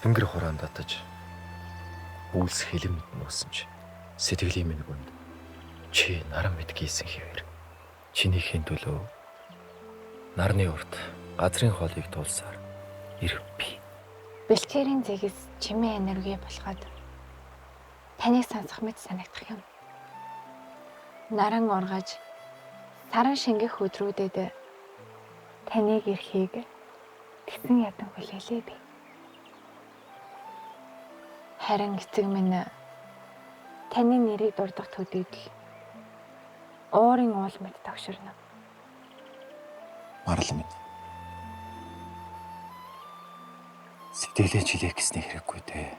Тэнгэр хураан татаж үйлс хилэм мэд нуусан ч сэтгэлийн минь гүнд чи наран мэд гийсэн хэвээр чинийхээ төлөө нарны урт газрын хоолыг туулсаар ирэв би. Бэлчээрийн зэгээс чимээ энерги болоход таныг сонсох мэт санагдах юм. Наран ургаж саран шингэх өдрүүдэд таныг ирэхийг тэгсэн ядан хүлээлээ би. Харин эцэг минь таны нэрийг дурдах төдийд л уурын уул мэт тогширно. Марал минь. Сэтгэлээ чилээх гэсний хэрэггүй дээ.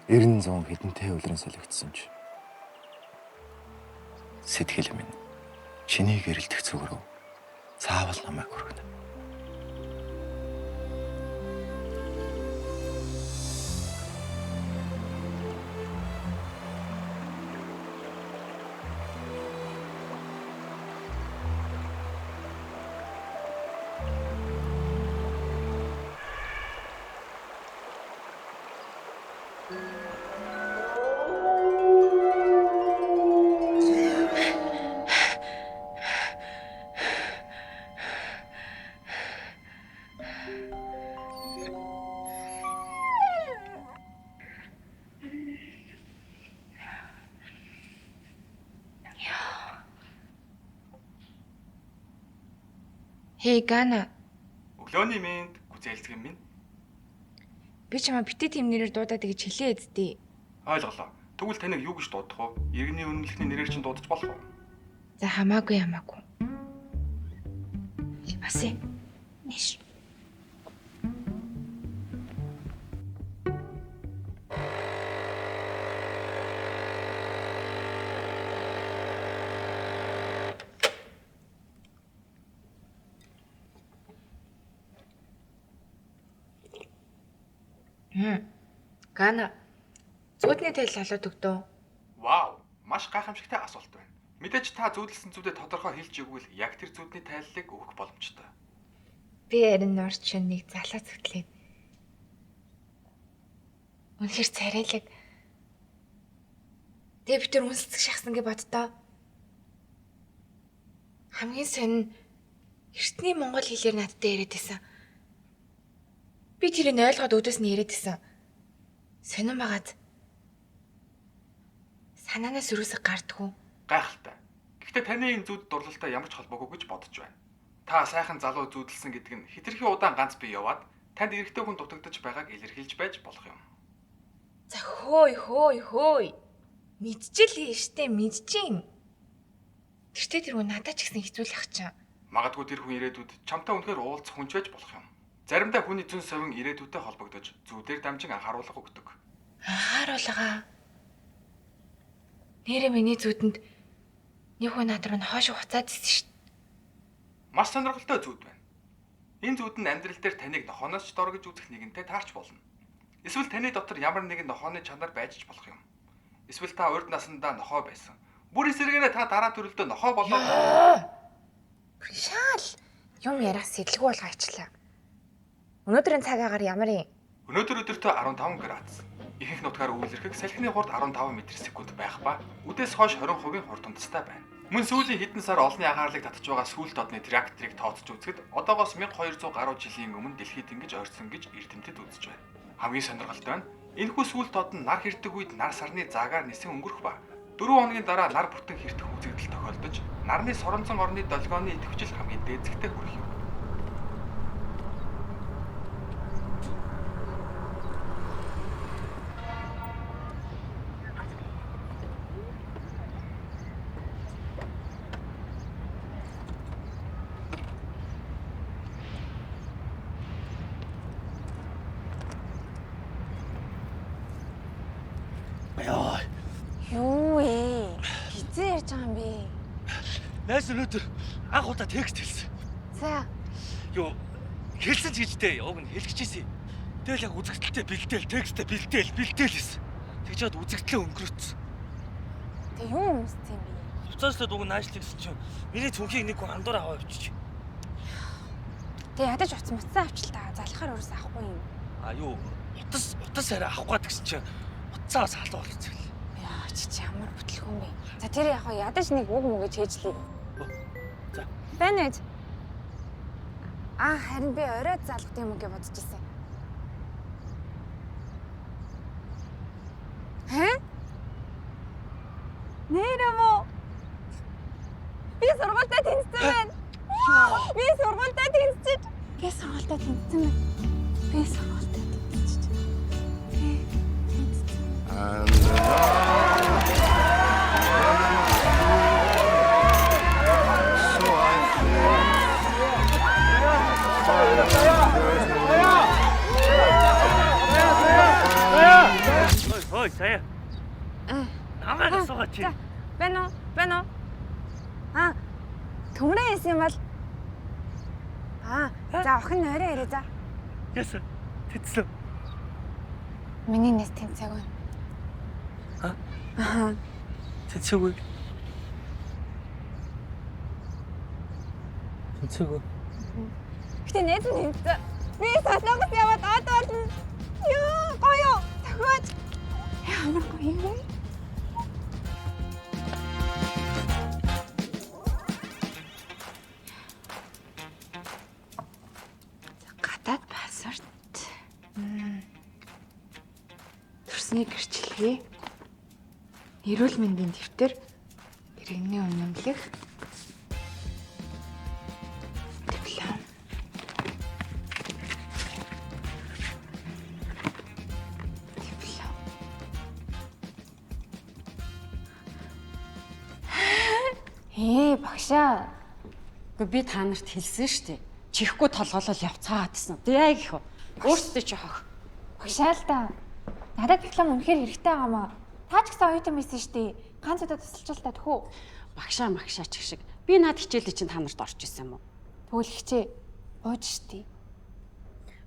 90 100 хэдэнтэй үлрэн солигдсон ч сэтгэл минь чиний гэрэлтэх зүг рүү заавал намайг хүргэнэ. Хей Гана, Өглөөний мэнд, гүзээлзгэн минь. би чамаа битээ тийм нэрээр дуудаад гэж хэлээ эздээ. Ойлголоо. Тэгвэл таныг юу гэж дуудах вэ? Иргэний үнэмлэхний нэрээр чинь дуудаж болох уу? За хамаагүй хамаагүй. Бас юм. Нэш. Гана. Зүүдний тайл халууд өгдөө. Вау, маш гайхамшигтай асуулт байна. Мэдээж та зүүдлсэн зүудээ тодорхой хэлж өгвөл яг тэр зүүдний тайллыг өгөх боломжтой. Би харин нурч шин нэг залуу зүтлээд. Үнэхэр царайлаг. Тэгээ би тэр үнсэлцэх шахсан гэж боддоо. Хамгийн сонь нь эртний монгол хэлээр надтай яриад байсан. Би тэрийг ойлгоод өөдөөс нь яриад байсан. Сонин байгаад санаанаас юусоо гардггүй. Гайхалтай. Гэхдээ таны энэ зүүд дурлалтай ямар ч холбоогүй гэж бодож байна. Та сайхан залуу зүүдэлсэн гэдэг нь хитрхи удаан ганц бие яваад танд эрэгтэй хүн дутагдаж байгааг илэрхийлж байж болох юм. За хөөй хөөй хөөй. Мэдчихэл штэ мэдчихээн. Тэртээ тэр хүн надад ч гэсэн хэцүү л ах чинь. Магадгүй тэр хүн ирээдүйд чамтай үнэхээр уулзах хүн ч байж болох юм. Заримдаа хүний зүн совин ирээдүйтэй холбогдож зүүдээр дамжин анхааруулга өгдөг. Анхааруулга. Нэрээ миний зүүдэнд нэг хүн над руу хойш хуцаад ирсэн шүү дээ. Маш сонирхолтой зүүд байна. Энэ зүүд нь амьдрал дээр таныг нохооноос ч дор гэж үзэх нэгэнтэй таарч болно. Эсвэл таны дотор ямар нэгэн нохооны чанар байж ч болох юм. Эсвэл та урд насандаа нохоо байсан. Бүр эсрэгээрээ та дараа төрөлдөө нохоо болоод Шаал юм яриах сэтлгүй болго ачлаа. Өнөөдрийн цаг агаар ямар юм? Өнөөдөр өдөртөө 15 градус. Ихэнх нутгаар үйлрэхэх салхины хурд 15 метр секунд байх ба үдээс хойш 20% хурд дундастай байна. Мөн сүүлийн хэдэн сар олонний анхаарлыг татж байгаа сүүлд одны тракторыг тооцож үзэхэд одоогоос 1200 гаруй жилийн өмнө дэлхийд ингэж ойрцсон гэж эрдэмтэд үзэж байна. Хамгийн сонирхолтой нь энэхүү сүүлд од нь нар хэрдэг үед нар сарны заагаар нисэн өнгөрөх ба 4 хоногийн дараа нар бүтэн хэртэх үзэгдэл тохиолдож нарны соронзон орны долгионы идэвхжил хамгийн дээд зэгтээ хүрэх юм. Яа, Юу вэ? Хизээ ярьж байгаа юм бэ? найз өнөөдөр анх удаа текст хэлсэн. За, Юу, хэлсэн ч гэжтэй, уг нь хэлчихсэн. Тэгэл яг үзэгдэлтэй бэлдээл, тексттэй бэлдээл, бэлдээл гэсэн. Тэгж чад үзэгдлээ өнгөрөөцсөн. тэг юу өмссөн юм бэ? Хувцааслаад уг нь наашл гэсэн чинь миний цүнхийг нэг хүн андуур аваа явчих. Тэг ядаж уц муцсан авчил та. Залхахаар өрөөс авахгүй юм. А юу утас арай авах гээд гэсэн чинь утсаа бас халуу болчихсон. Яа чи ямар бүтлгүүн бэ? За тэр яг ядаж нэг үг мүгэж хээжлээ. За. Байна ээж. Аа харин би орой залгах юм уу гэж бодож ирсэн. Хэ? Нэр юм уу? Би сургуультай тэнцсэн байна. Би сургуультай тэнцэж. Би сургуультай тэнцсэн байна. Би сургуультай тэнцэж. Би тэнцсэн. Хой хой заяа. Намайг асуугаа чи. За, байна уу? Байна уу? Аа. Төмрөө исэн юм бол Аа, за охин нойроо ирээ за. Яса. Тэцлээ. Миний нэс тэнцээгүй. А? Аа. Тэцээгүй. Тэцээгүй. Гэтэ найз нь тэнцсэн. Би солонгос яваад од болно. Йоо, гоё. Тохиож. Ямар гоё юм бэ? За, гадаад паспорт. Төрсний гэрчлэгээ. Эрүүл мэндийн дэвтэр, иргэний үнэмлэх, диплом. Диплом. Ээ, багшаа. Үгүй би та нарт хэлсэн шүү дээ. Чихгүй толгоолол явцгаа гэсэн. Тэг яа гэх вэ? Өөрсдөө чи хох. Багшаа л да. Надад диплом үнэхээр хэрэгтэй байгаа маа. Та ч гэсэн оюутан байсан шүү дээ. Ганц удаа тусалж л та тхүү. Багшаа магшаа ч гэх шиг. Би над хичээлээ чинь та нарт орж исэн юм уу? Тэгвэл хичээ. Бууж штий.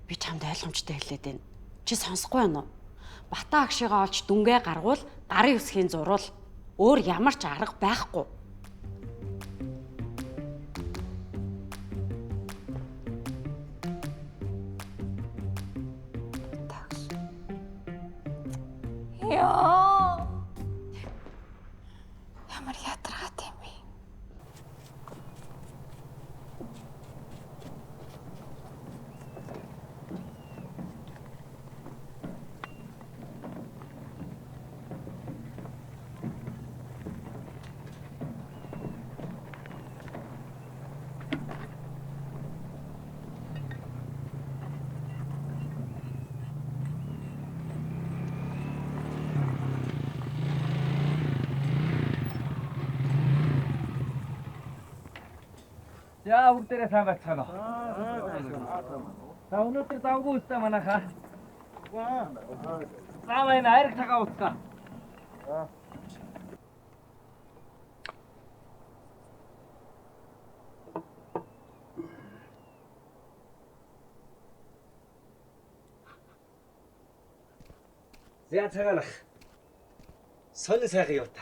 Би чамд ойлгомжтой хэлээд байна. Чи сонсохгүй байна уу? Бата агшигаа олж дүнгээ гаргуул гарын үсгийн зурвал өөр ямар ч арга байхгүй. Тагш. Йоо. Ямар ядаргаатай юм бэ? За бүгдээрээ сайн байцгаана уу? За өнөөдөр завгүй үстэй манайхаа. За байна айраг цагаан уцгаа. За цагаанах. Сони сайхан юу та.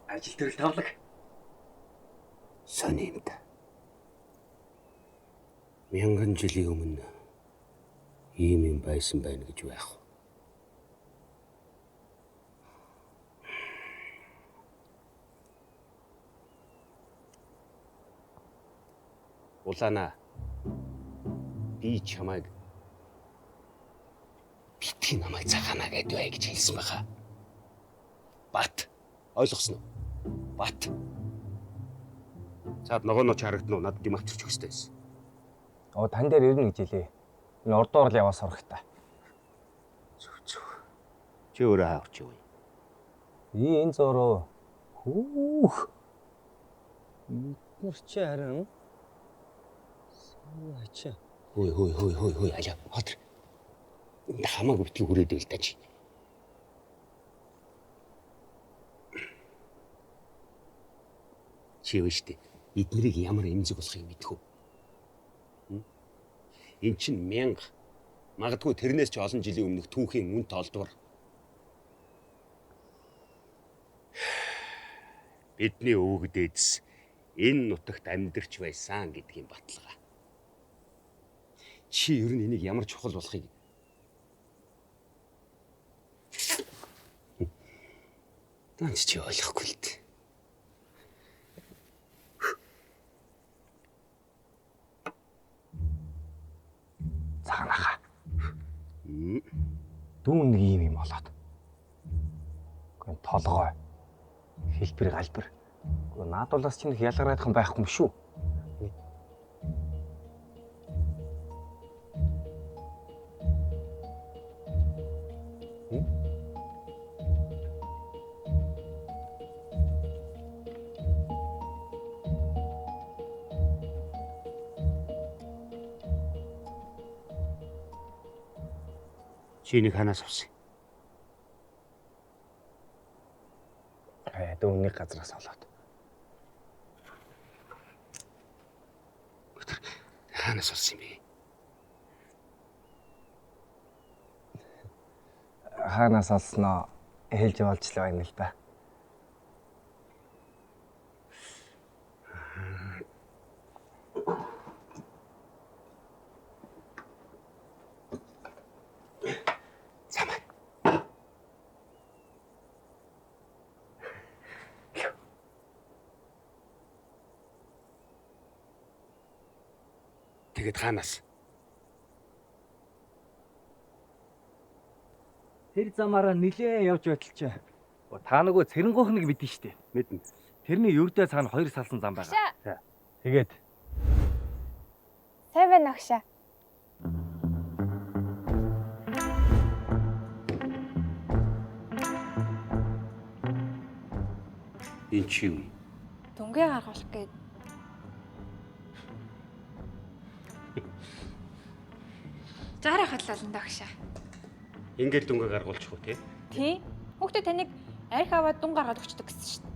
Ажил төрөл тавлаг. Сони юм та. Мянган жилийн өмнө ийм юм байсан байна гэж байх уу? Улаана. Би чамайг битгий намайг цагаана гэдээ бай гэж хэлсэн байхаа. Бат. Ойлгосон уу? Бат. Цаад ногооноо ч харагдана уу? Надад юм авчирч өгөх ёстой байсан. Оо тань дээр ирнэ гэж хэлээ. Энэ урдуур л яваа сурах та. Зүг зүг. Чи өөрөө хаах чи юу? Ий энэ зуруу. Хүүх. Эднэр чи харин суу ачаа. Хөөе хөөе хөөе хөөе хөөе алаа. Хотр. Энд хамаагүй битгий хүрээд байл та чи. Чи юу штэ. Эднэрийг ямар эмзэг болохыг мэдэх үү? Эн чинь мянга магадгүй тэрнээс ч олон жилийн өмнөх түүхийн үнэт олдвор. Бидний өвөг дээдэс энэ нутагт амьдарч байсан гэдгийн баталгаа. Чи ер нь энийг ямар чухал болохыг Данч чи ойлгохгүй л дээ. Цагаанаха. Дүүн нэг юм юм болоод. Үгүй толгой. Хэлбэр галбир. Үгүй наадуулаас чинь их ялгараадхан байхгүй юм шүү. Чи энийг ханаас авсан? Дүүн нэг газраас олоод. Хаанаас олсон юм бэ? Хаанаас олсноо хэлж болчлоо байна л да. Замаа. Тэгээд хаанаас? Тэр замаараа нилээ явж байталчаа. Та нөгөө цэрэнгуйхныг мэднэ штэ. Мэднэ. Тэрний ердөө цаана хоёр салсан зам байгаа. Агшаа. Тэгээд Сайн байна агшаа. Энэ чи юу? Дүнгээ гаргуулах гээд Жарах хадлалан дагшаа. Ингээд дүнгээ гаргуулчих уу те? Тий. Хүүхдээ таныг арх аваад дүн гаргаад өгчдөг гэсэн шүү дээ.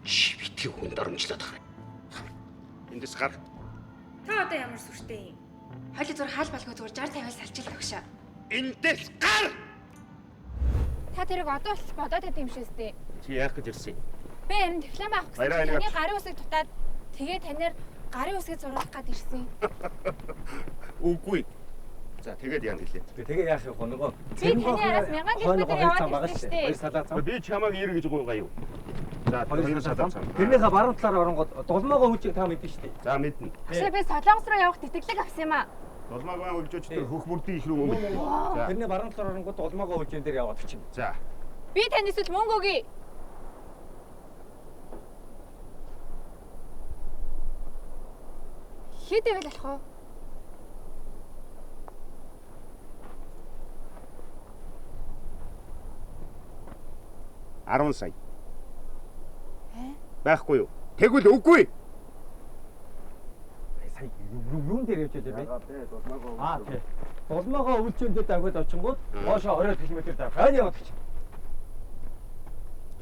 Чи битгий хүн дарамжлаад байгаа. Эндээс гар. Та одоо ямар сүртэй юм? Хойло зур хаал балгүй зүгээр 60 50-аас салчил дагшаа. Эндээс гар. Та тэрийг одоо болтол бодоод байт юм шиг үстэй. Чи яах гэж ирсэн юм? Би харин диплом авах гэсэн. Баяраа Таны энийг гарын үсэг дутаад тэгээ танаар гарын үсгийг зуруулах гад ирсэн. Үгүй. За тэгээд яа гэлээ. тэгээ яах юм нөгөө Би таны араас 1000 км яваад ирсэн шүү дээ. Хоёр салаа зам. Би чамайг ир гэж гуйгаа юу? За Хоёр салаа зам. Тэрнийхээ баруун талаар оронгод дулмаагаа хүчийг та мэднэ штэ. За мэднэ. Агшаа би Солонгос руу явах тэтгэлэг авсан юм аа. Дулмаагаа үлжөөч тэр хөх мөрдийн их рүү өмнө. За. Тэрний баруун талаар оронгод дулмаагаа хүчийн дээр яваад очив. За. Би тань эсвэл мөнгө өгье. Хэд ивэл болох вэ? Арван сая. Байхгүй юу? Тэгвэл үгүй. Сая юун дээр явж байлаа бэ? Аа тий. Дулмаагаа үлчэн дээр давхад очингууд хоошоо 20 км давхад яваад очив.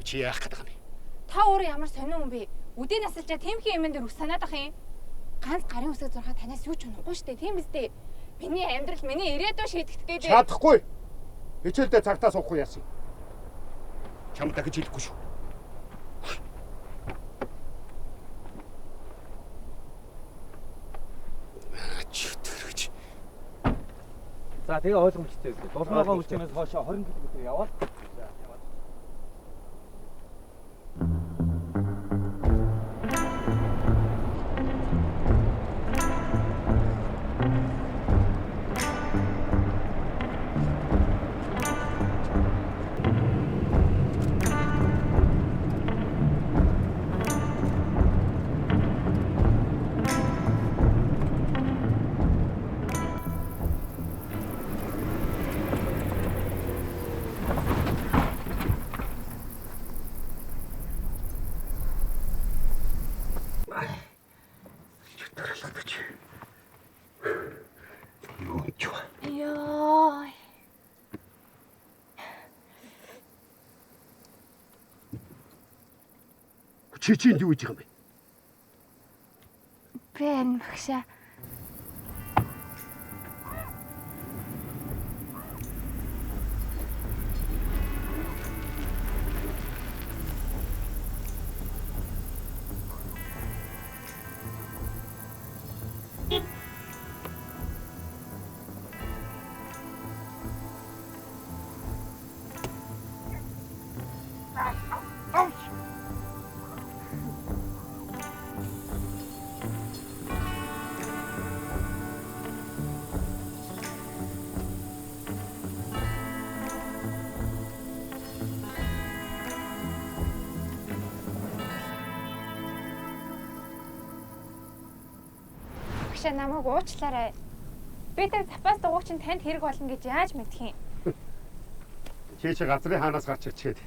Чи яах гээд байгаа юм бэ? Та өөрөө ямар сонин хүн бэ? Үдийн насалжаа тэмхий юмэн дээр ус санаад ах юм. Ганц гарын үсэг зурхаа танаас юу ч унахгүй штэ, тийм биз дээ? Миний амьдрал, миний ирээдүй шийдэгдэх гээд. Чадахгүй. Хичээлдээ цагтаа суухгүй яасан. Чамд дахиж хэлэхгүй шүү. Чөтгөрөж. За тэгээ ойлгомжтой үстэй. Дулмаагаа үлчэнээс хоошоо 20 км яваад. Юу ч вэ? Йоо. Чи чи энд юу хийж байгаа юм бэ? Би харин багшаа. Гişэ намайг уучлаарай. Би тэр запас дугуй чинь танд хэрэг болно гэж яаж мэдх юм? Чи чи газрын хаанаас гарч ирчгээд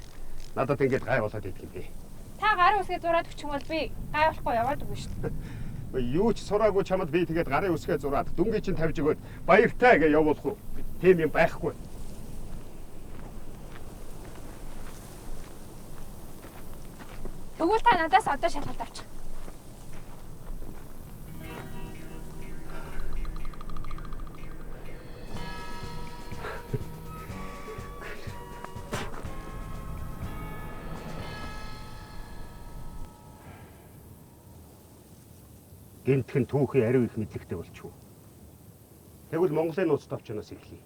надад ингэж гай болоод идэх юм бэ? Та гарын үсгээ зураад өгчих юм бол би гай болохгүй яваад өгнө шүү дээ. Юу ч сураагүй чамд би тэгээд гарын үсгээ зураад дүнгийн чинь тавьж өгөөд баяртай гэж явуулах уу? Тийм юм байхгүй. Тэгвэл та надаас одоо шалгалт авчих. Гэмтхэн түүхийн ариу их мэдлэгтэй болчихв. Тэгвэл Монголын нууц товчноос эхлэе.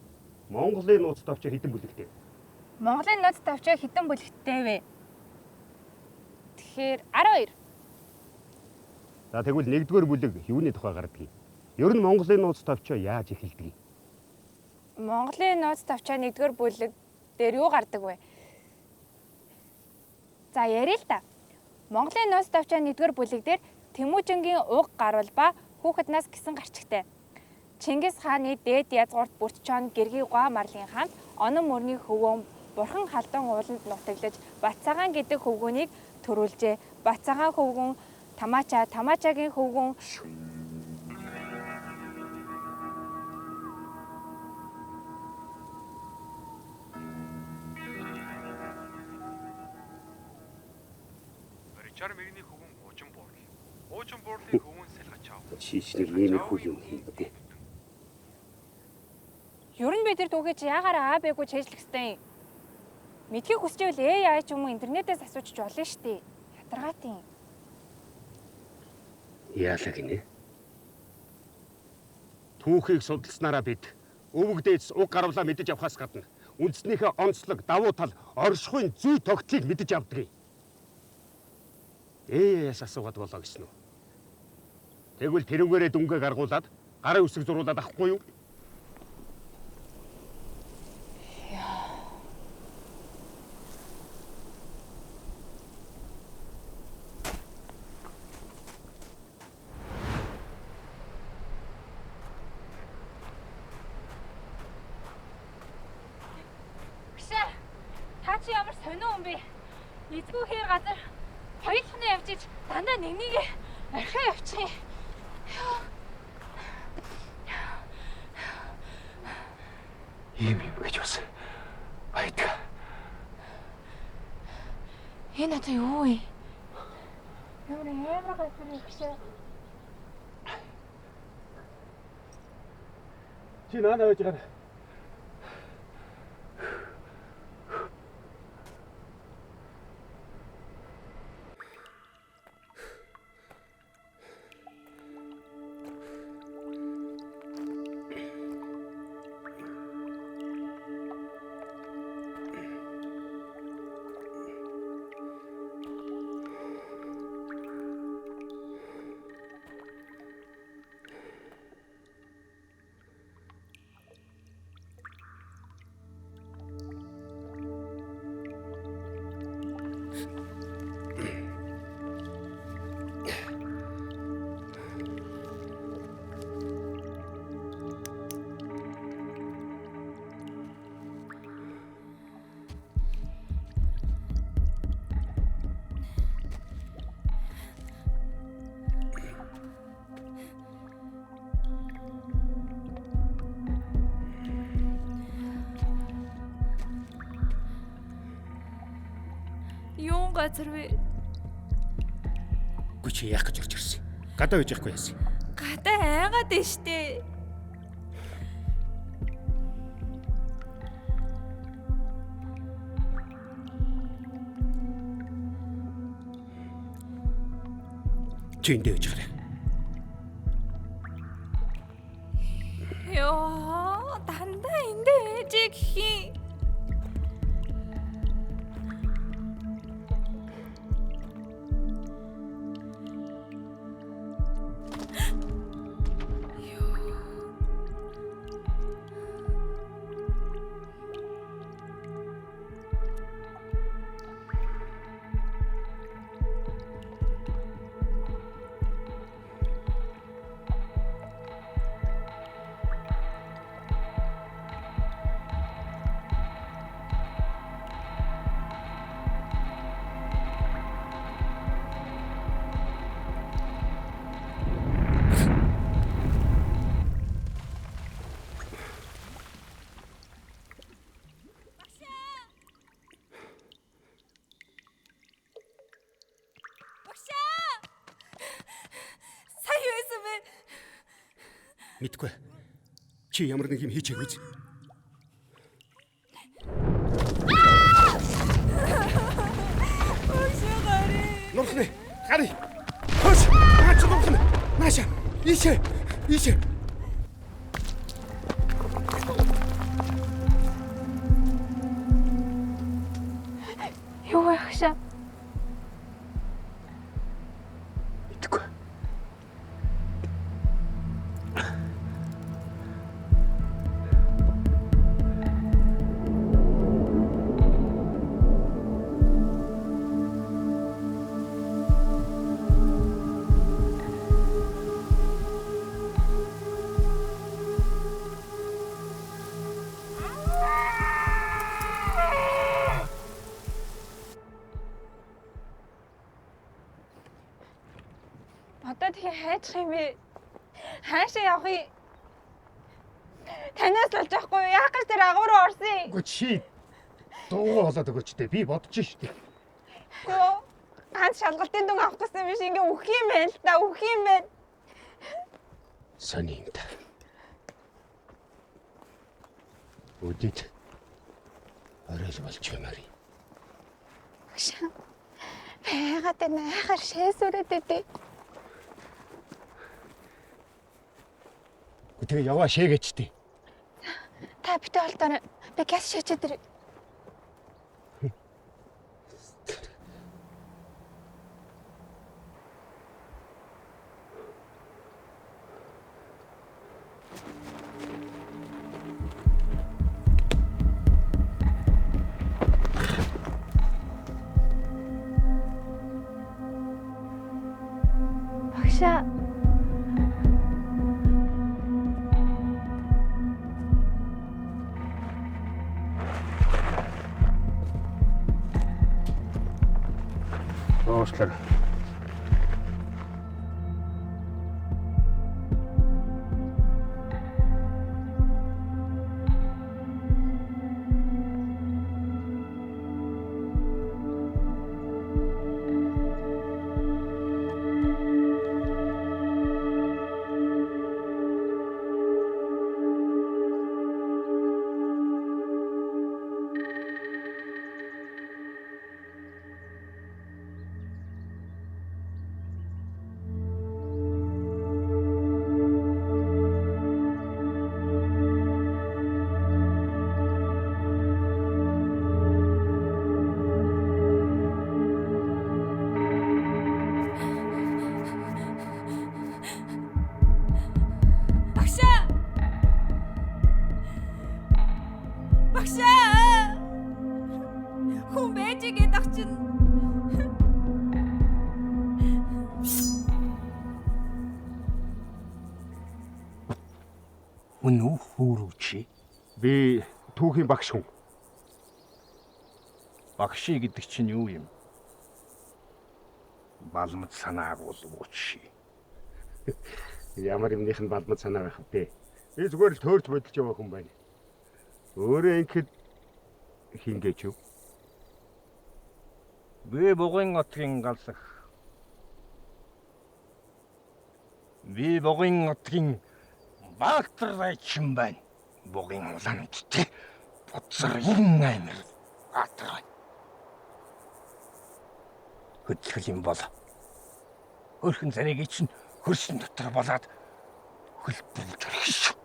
Монголын нууц товчоо хэдэн бүлэгтэй? Монголын нууц товчоо хэдэн бүлэгтэй вэ? Тэгэхээр 12. За тэгвэл нэгдүгээр бүлэг юуны тухай гардаг юм? Ер нь Монголын нууц товчоо яаж эхэлдэг юм? Монголын нууц товчоо нэгдүгээр бүлэг дээр юу гардаг вэ? За яриа л та. Монголын нууц товчоо нэгдүгээр бүлэг дээр Тэмүүжингийн уг гарвал ба хүүхэд нас гэсэн гарчигтай. Чингис хааны дээд язгуурт бүртчон гэргий гуа марлын хамт онон мөрний хөвөөн бурхан халдун ууланд нутаглаж Батцагаан гэдэг хөвгүүнийг төрүүлжээ. Батцагаан хөвгүүн Тамаача, Тамаачагийн хөвгүүн Ричард мэгний хөвгүүн Уужин буурл. Уужин буурлын хөвгүүн Салгачаав. Чийчнэр иймэрхүү юм хийдэг. Ер нь би тэр түүхий чи яагаараа Аа Б-гүй чэйжлэх хэвтэй юм. Мэдхийг хүсчээвэл AI ч юм уу интернетээс асуучих болно шүү дээ. Ядаргаатай юм. Яалаа гинэ. Түүхийг судалснараа бид өвөг дээдс уг гарвлаа мэдэж авахаас гадна үндснийхээ онцлог, давуу тал, оршихуйн зүй тогтлыг мэдэж авдаг юм. AI-аас асуугаад болоо гэсэн үү? Тэгвэл тэрүүгээрээ дүнгээ гаргуулад гарын үсэг зуруулад авахгүй юу? Гişэ та чи ямар сонио юм бэ? Эзгүй хээр газар хоёулахны явж иж дандаа нэг нэг орхио явчих юм. Ийм юм гэж бас байдаг. Энэ одоо юу вэ? Ямар амар газар юм гişэ. Чи наана байж байгаа. Юун газар вэ? Үгүй чи яах гэж орж ирсэн? Гадаа байж яахгүй яасан? Гадаа айгаад байна штэ. Чи эндээ байж гараа. Йоо, дандаа эндээ байж гэх юм. Мэдгүй. Чи ямар нэг юм хийчихээг үз. Хөшөө гарыг. Нурхнэ. Гарыг. Хөш. Наач нурхнэ. Нааша. Ийшээ. Ийшээ. Юу вэ хашаа? Мэдгүй. Одоо тэгэхээр хайчих юм бэ? Хаашаа явах юм? Танаас болж байхгүй юу? Яах гэж тэр агуу руу орсон юм? Үгүй чи дуугаа болоод өгөөч дээ. Би бодож штэ. Йоо. Ганц шалгалтын дүн авах гэсэн биш ингээ үхэх юм байна л да, үхэх юм байна. Сони юм та. Үдит. Орой л болж юмар. Хашаа. Байгаад байна. Айхаар шээсүрээд өгдөө. Тэгээ яваа шээгээч дээ. Та битээ холдоорой. Би гяс шээчээд ирье. Багшаа. Уучлаарай. Багшаа. Багшаа. Хүн байж гээд ах чинь. Хүн үү хүүрүү чи? Би түүхийн багш хүн. Багший гэдэг чинь юу юм? Балмад санааг болов уу чи? Ямар юмных нь балмад санаа байх вэ? Би зүгээр л төөрч бодолж яваа хүн байна. Өөрөө ингэхэд хингээч юу? Би бугын отгийн галах. Би бугын отгийн баатар райчин байна. Бугын улаан үдтэй бодсорын амир баатар байна. Хөдлөх юм бол хөрхөн царайг чинь хөрсөн дотор болоод хөлбөмж орох шүү.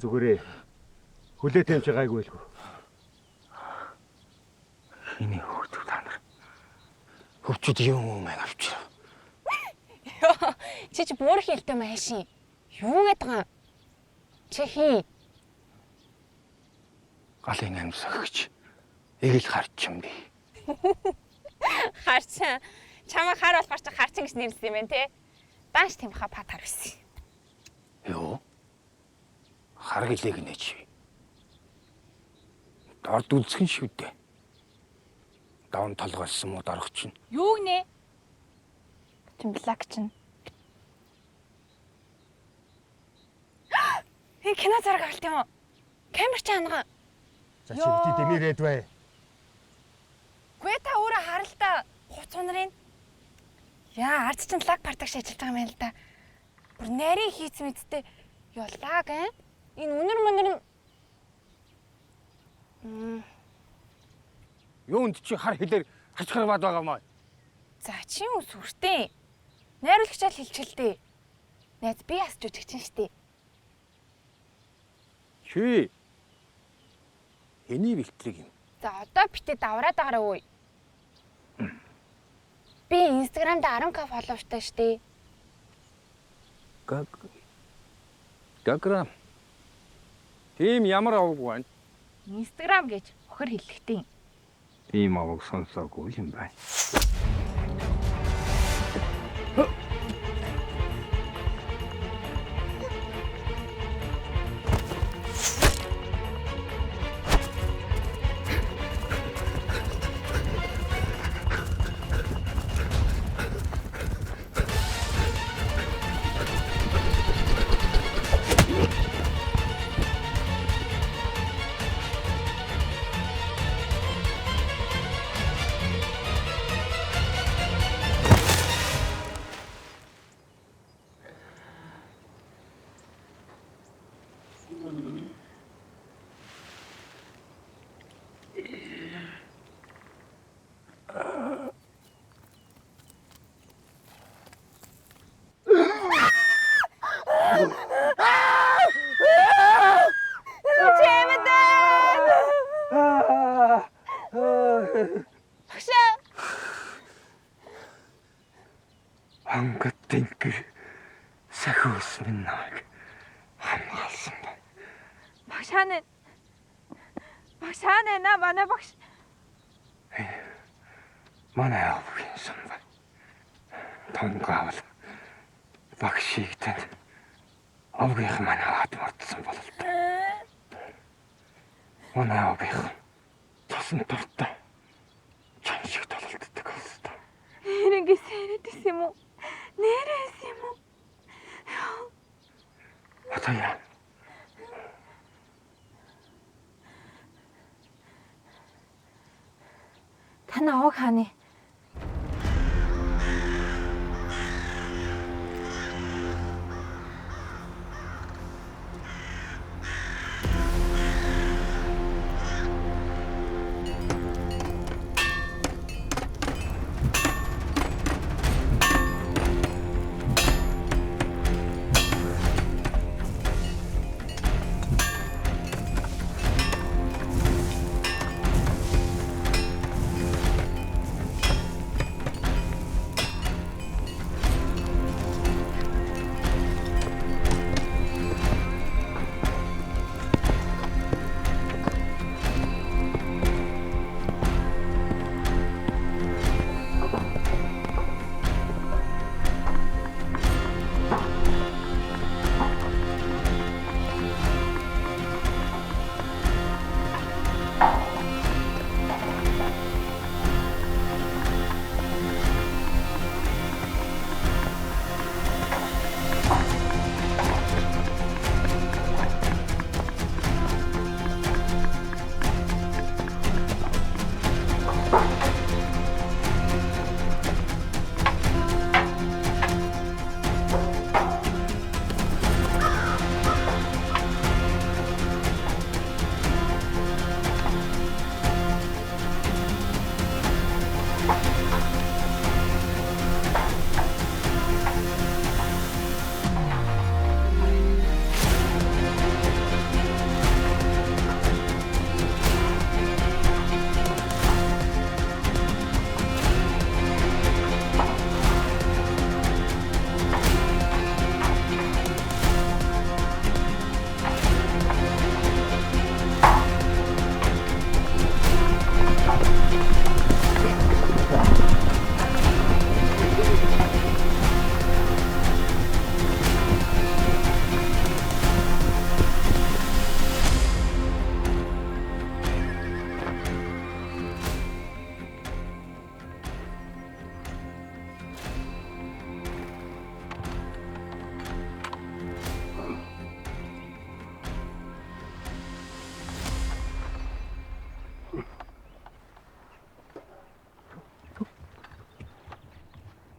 Зүгээрээ хүлээтэй юм чи гайгүй байлгүй. Хиний хөвгүүд та нар. Хөвчүүд юм уу мэн авчир. Йоо, чи чи бүр хилтэй маашин. Юу гэдэг юм? Чи хин? Галын амьсагч. Эгэл харч юм би. Харчин. Чамайг хар болохоор чи харчин гэж нэрлсэн юм байна те. Дааш тийм ха патар байсан. Юу? Хар гэлээ гинэ чи. Дорд үлсгэн шүү дээ. Даван толгойлсон муу дорох чинь. Юу гинэ? Чин блак чин. Энэ кино зураг авалт юм уу? Камер чи хангаа. За чи бити дэмирээд бай. Гүй та өөрөө харал та хуц унарын. Яа, ард чинь лаг партагш ажиллаж байгаа юм байна л да. Бүр нарийн хийц мэдтэй. Йоо, лаг аа. Энэ үнэр мөнөр нь Юунд чи хар хэлээр хачгарваад байгаа маа. За чи юу сүртэй. Найруулагчаа л хэлчихэл дээ. Найз би бас жүжигчин штэ. Чи эний бэлтлэг юм. За одоо битээ давраад байгаарай өө. Би Instagram дээр 10k followerтай штэ. Гаг. Гаграм. Тийм ямар овг байна? Instagram гэж охир хэллэгтэй. Тийм овг сонсоогүй юм байна. Багшаа. Ангад тэнгэр сахиус минь намайг хамгаалсан байна. Багш хаана? Багш хаана наа манай багш? Манай овгийн сан байна. Тонгаавал багшийг тань овгийнх маань аваад мордсон бололтой. Манай овгийнх цосон дуртай чам шиг тололддог болтой. Нэрэнгээ сэрэд исэн юм уу? Нэрээс юм уу? Одоо яа? Таны овог хааны?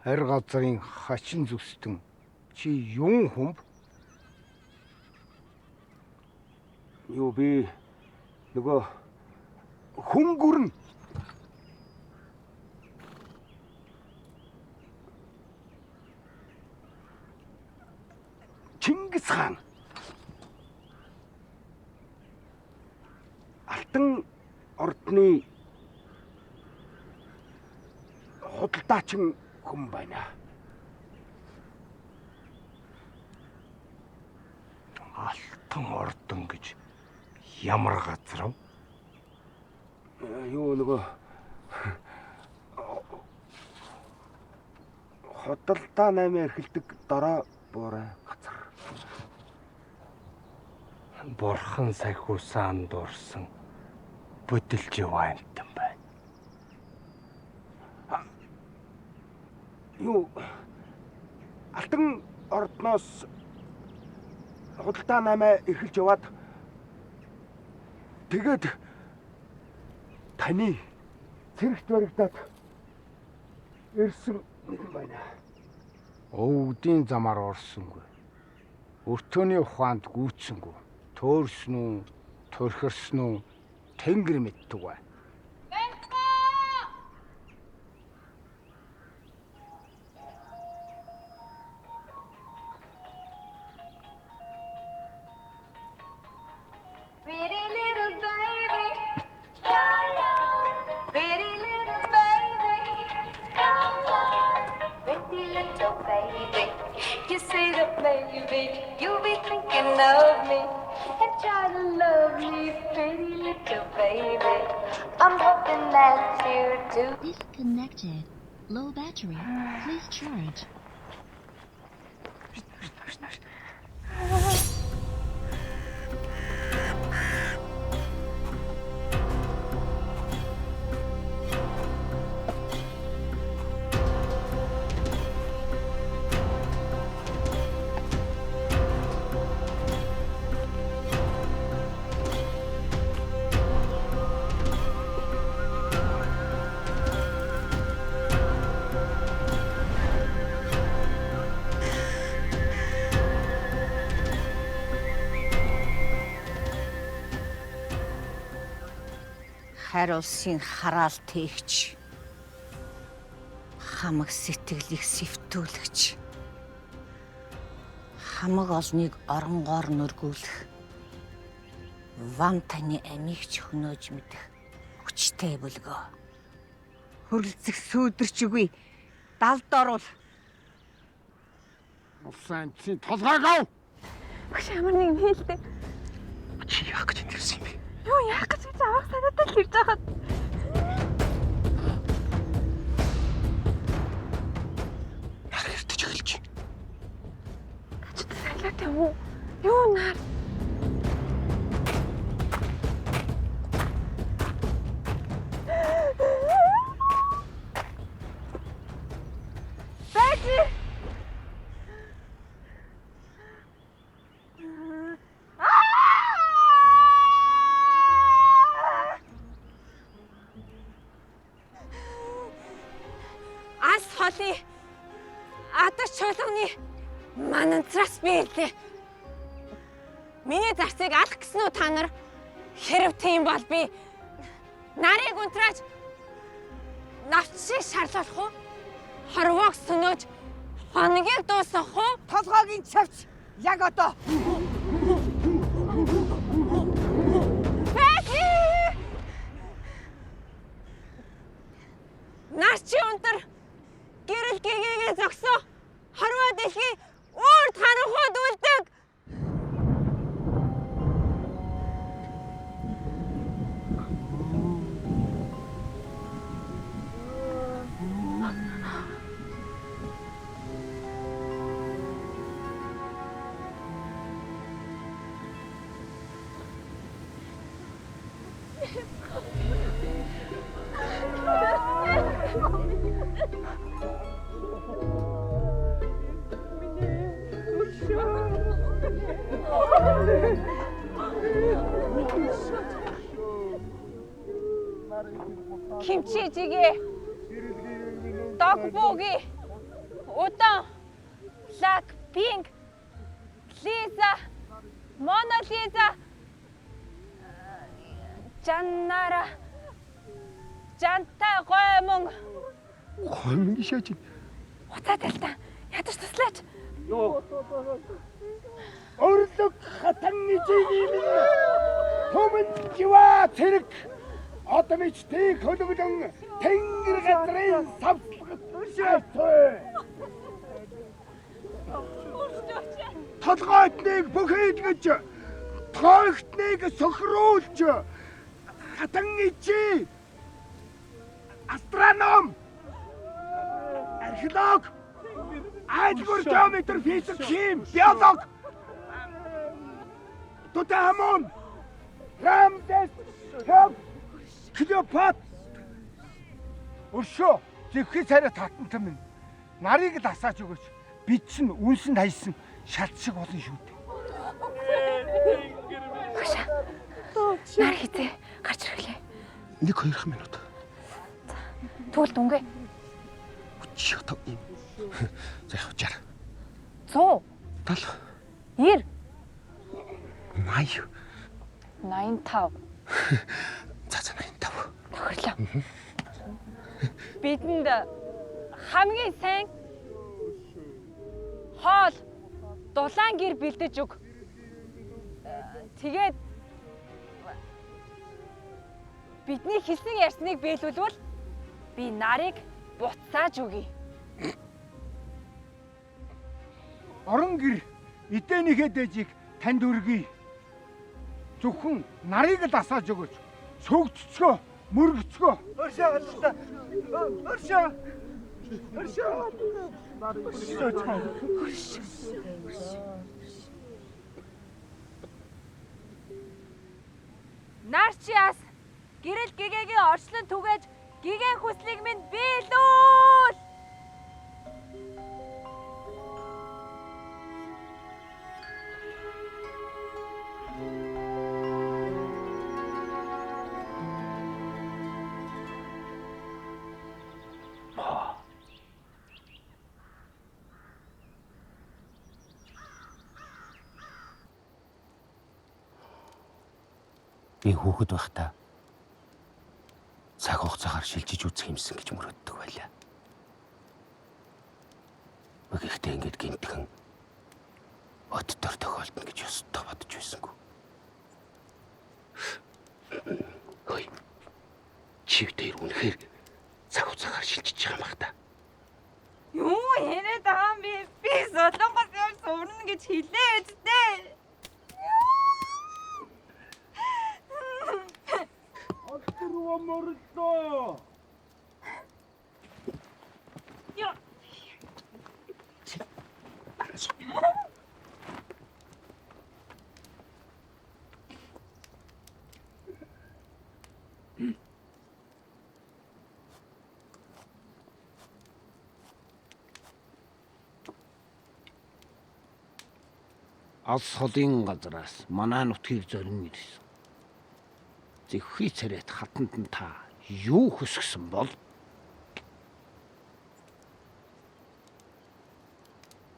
Харь газрын хачин зүстэн чи юун хүмб? Юу би нөгөө хөнгөрн Чингис хаан Алтан ордны худалдаачин хүн байна. Алтан ордон гэж ямар газар вэ? Юу нөгөө худалдаа 8 эрхэлдэг дорой буурай газар. Бурхан сахиусаа андуурсан бүдэлж яваа амтан байна. Юу Алтан ордноос худалдаа 8 эрхэлж яваад тэгээд таны цэрэгт баригдаад ирсэн нэгэн байна. Өвдийн замаар орсонгүй. Өртөөний ухаанд гүйцсэнгүй. Төөрсөн үү, төрхөрсөн үү тэнгэр мэддэг бай. Pretty little baby, pretty little baby, pretty little baby. You say that maybe you'll be thinking of me and try to love me, pretty little baby. I'm hoping that you do. Disconnected. Low battery. Please charge. Хайр улсын хараал тээгч, хамаг сэтгэлийг сэвтүүлэгч, хамаг олныг оронгоор нүргүүлэх, вам таны амийг ч хөнөөж мэдэх хүчтэй бүлгөө. Хөрөлцөх сүүдэрч үгүй. Далд орвол. Улсын амтсын толгойг ав. Багш ямар нэг юм хэлдэг. Чи яах гэж энд ирсэн юм бэ? Юу яах гэж би авах санаатай л ирж байхад. Нар хэртэж эхэлж байна. Чи салиат юм уу? Юу нар? Байж. Ас холын атас чуулганы мананцраас би ирлээ. Миний зарцыг алах гэсэн үү та нар? Хэрв тийм бол би нарыг унтрааж навч шиг шарлуулах уу? Хорвоог сөнөөж хоногийг дуусгах уу? Толгойг нь чавч яг одоо. Бэки! Нар чи унтар гэрэл гэгээгээ зогсоо. Хорвоо дэлхий өөрт харанхуйд үлдэг. Кимчижигээ дог бууги Удаан, Black Pink, Лиза, Мона Лиза, Жаннара, Жантай гоймон. Гоймон шаач. Хуцаа талтаа. Ядаж туслаач. Юу? Орлог хатан ижиний минь түмэн жива цэрэг одомчтыг хөлөглөн тэнгэр газрын савцлагт шаатай. Толгойтныг бүхийдгэж, тойхтныг сохируулж хатан ижи астроном, археолог, айлгүр геометр, физик, хим, биолог Тутанхамон, Рамзес, Хев, Клеопат. Өршөө зевхий царай татантан минь нарыг л асааж өгөөч. Бид чинь үнсэнд хайсан шат шиг болно шүү дээ. Багшаа. Нар хизээ гарч ирэхлээ. 1-2 минут. Тэгвэл дүнгээ. Чи одоо юм. За яг 60. 100. 70. 90. 80. 85. За за 85. Тохирлоо. Бидэнд хамгийн сайн хоол дулаан гэр бэлдэж өг. Тэгээд бидний хэлсэн ярьсныг биелүүлвэл би нарыг буцааж өгье. Орон гэр эдэнийхээ дээжийг танд өргөе. Зөвхөн нарыг л асааж өгөөч. Сөгдцгөө, мөргөцгөө. Өршөө галтай. Өршөө. Өршөө. Өршөө. Нар чи ас гэрэл гэгээгийн орчлон түгээж гигэн хүслийг минь биелүүл. Би хүүхэд байхдаа цаг хугацаагаар шилжиж үзэх юмсан гэж мөрөөддөг байлаа. Гэхдээ ингээд гинтгэн оттор тохиолдно гэж ёстой бодож байсангүй. Хөөе. Чи дээр үнэхээр цаг хугацаагаар шилжиж байгаа юм бах та. Юу яриад байгаа юм бэ? Би Солонгос явж сурна гэж хэлээ үсттэй. Отроо морлоо. Яа. Алс холын газраас манай нутгийг зорин ирсэн. Зевхий царайт хатанд нь та юу хүсгэсэн бол?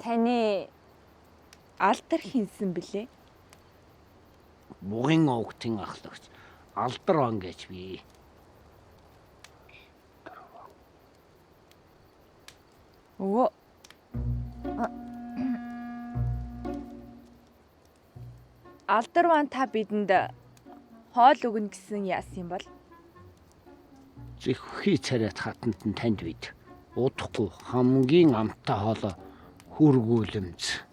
Таны алдар хинсэн блэ? Бугын овгтын ахлагч Алдар ван гэж би. Өө. Алдар ван та бидэнд хоол өгнө гэсэн яасан юм бол? Зевхий царайт хатанд нь танд бид удахгүй хамгийн амттай хоолоо хүргүүлэмз.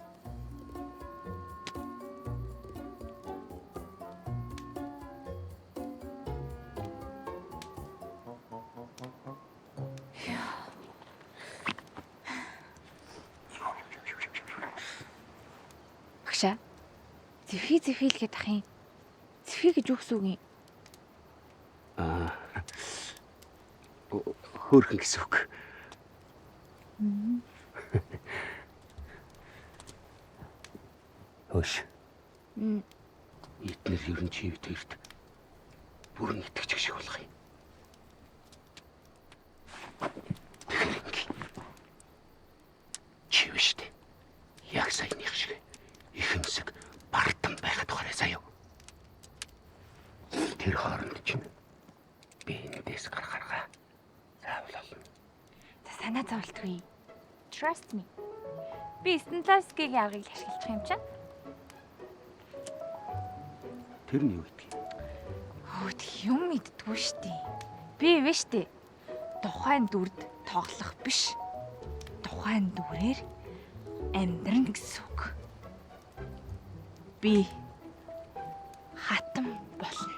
Багшаа. Зевхий зевхий л гээд ах юм. Зевхий гэж юу гэсэн үг юм? Аа. Хөөрхөн гэсэн үг. Хөөш. Эднэр ер нь чи тэрт бүрэн итгэж шиг болох юм. Яг саяных шиг ихэмсэг бардам байхад ухаарай заяа. Тэр хооронд чинь би эндээс гарахааргаа заавал олно. За санаа зовлтгүй. Trust me. Би Станиславскигийн аргыг л ашиглах юм чинь. Тэр нь юу гэдгийг? Өөд юм мэддэггүй штий. Би ивэ штий. Тухайн дүрд тоглох биш. Тухайн дүрээр амьдрна гэсэн үг. Би хатам болно.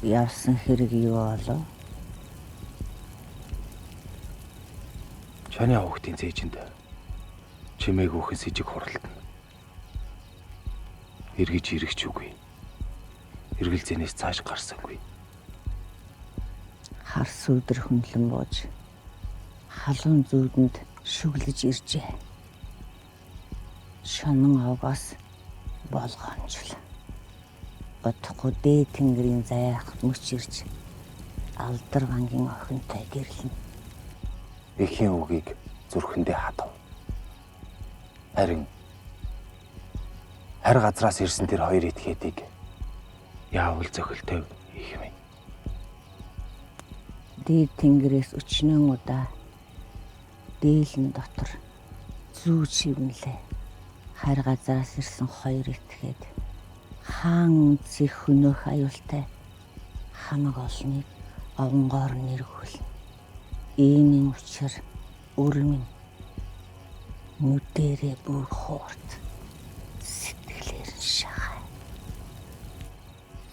Явсан хэрэг юу болов? Чаны авахтын цээжинд чимээг өөхөн сэжиг хуралдана. Эргэж ирэх ч үгүй. Эргэлзээнээс цааш гарсангүй. Хар сүүдэр хөндлөн бууж халуун зүүдэнд шүглэж иржээ. Шонон овгоос болгоомжл. Удахгүй дээд тэнгэрийн заяах мөч ирж алдар вангийн охинтой гэрлэнэ. Эхийн үгийг зүрхэндээ хатав. Харин харь газраас ирсэн тэр хоёр этгээдийг яавал зохилтой их юм. Дээд тэнгэрээс өчнөн удаа дээлэн дотор зүү чивнэлээ. Харь газраас ирсэн хоёр этгээд хаан үнцийг хөнөөх аюултай хамаг олныг овонгоор нэргүүлнэ. Иймийн учир өрмөн нүдэрээ бүр хуурт сэтгэлээр нь шахай.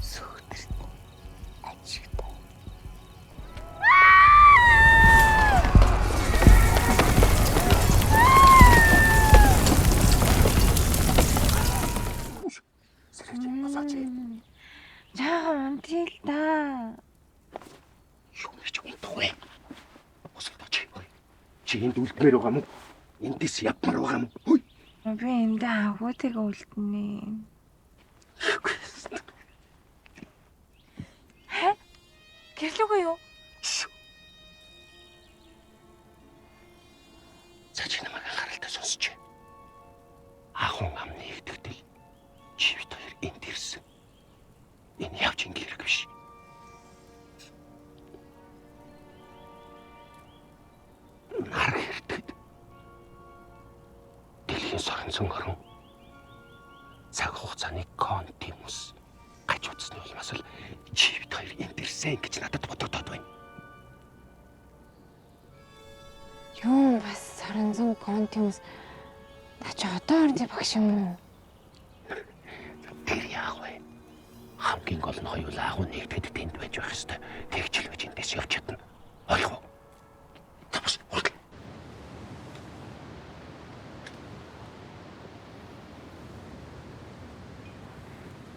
Сүүдэрт ажигтай. Жаахан унтъя л да. Юу гэж унтах вэ? Босолдоо чи. Чи энд үлдмээр байгаа мó? Эндээс явмаар байгаа мó? Хүй. Би эндээ агуутыг үлдэнэ. Хэ? Гэрлүүгүй юу? За чи намайг анхааралтай сонсч. Ахун амны итгэдэл чи бит хоёр энд ирсэн. Энэ явж ингэ хэрэг биш. Нар хэртэд дэлхийн соронзон орон цаг хугацааны континуус гаж утасны улмаас л чи бит хоёр энд ирсэн гэж надад бодогдоод байна. Юу бас соронзон континуус та чи одоо орны багш юм уу? Тэр яах вэ? Хамгийн гол нь хоёулаа агуу нэгтгэд тэнд байж байх ёстой. Тэгжил гэж эндээс явж чадна. Ойлгов уу? Тавс хурд.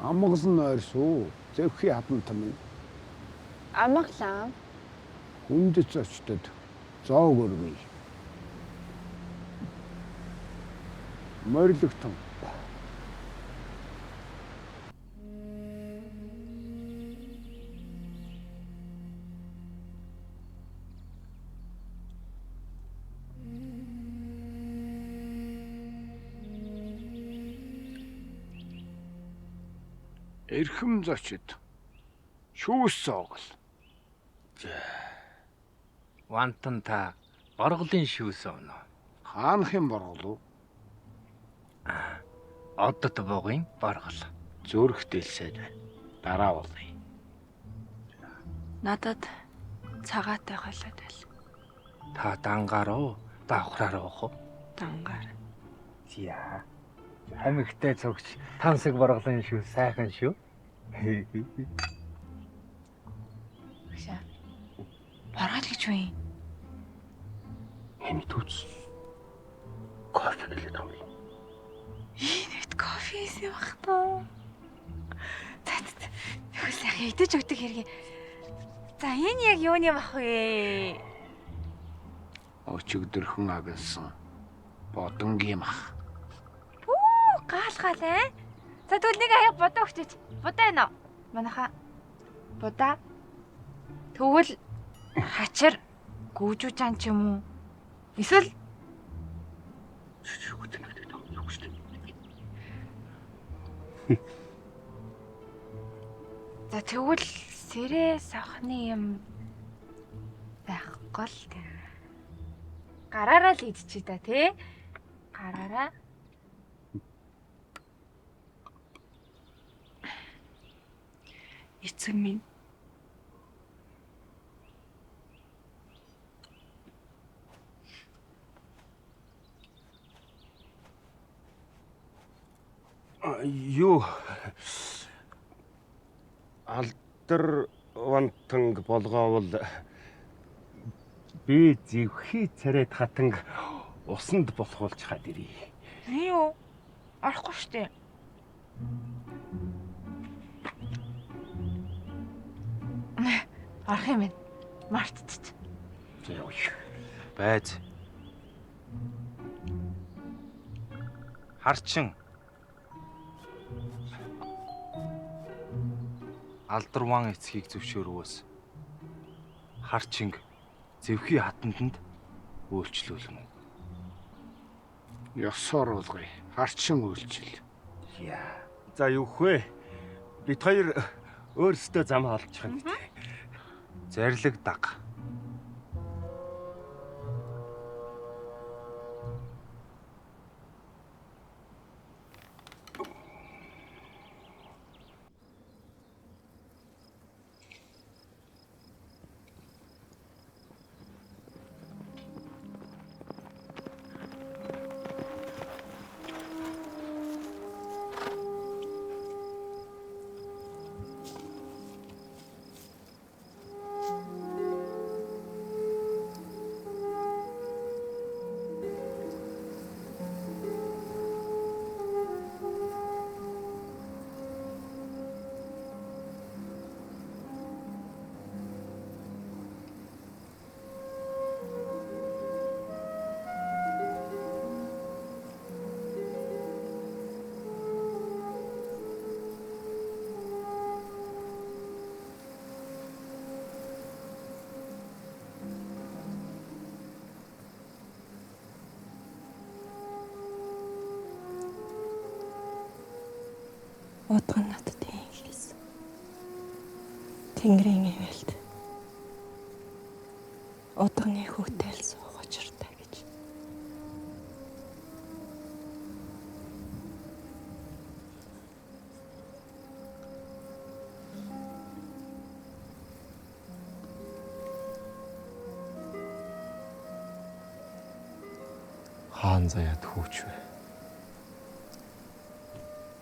Амгалан ойрсуу. Зевхий хатан минь. Амгалан. Хүндэт зочдод зоог өргөе. Морилогтон. Эрхэм зочид шүүс зоогол. Вантан та борголын шүүс оноо. Хаанхын боргол уу? Одод бугын боргол. Зүрх дэлсээд байна. Дараа уулъя. Надад цагаатай холиод байл. Та дангаар уу? Давхраар уух уу? Дангаар. Зя. Амигтай цогч тансаг борголын шүүс сайхан шүү. Багшаа. Боргол гэж юу юм? Хэний түүц. Кофе гэлээд юм. Кофе хийсэн бах та. За за. Тэгвэл сайхан идэж өгдөг хэрэг. За энэ яг юуны мах вэ? Өчигдөрхөн агнсан бодонгийн мах. Үу, гал гал ээ. За тэгвэл нэг аяа будаа өгчээч. Будаа байна уу? Манайха будаа. Тэгвэл хачир гүүжүүжан ч юм уу? Эсвэл За тэгвэл сэрээ савхны юм байхгүй л тийм. Гараараа л идчихье да тий. Гараараа. Эцэг минь. Юу алдар вантанг болгоовол би зэвхий царайд хатанг усанд болохуулж хаад ирье. Юу? Орохгүй штэ. Орох юм байна. Мартчих. За явъя. Байз. Харчин. Алдарван эцгийг зөвшөөрвөөс харчинг зэвхий хатанданд үйлчлүүлнэ. Ёсоор уулгая. Харчин үйлчил. Яа. За юу вэ? Бид хоёр өөрсдөө зам олчих юм. Зарлиг даг. Удган надад ийм хэлсэн. Тэнгэрийн ивэлт. Удганы хүүтэл суух учиртай гэж. Хаан заяад хүүч вэ?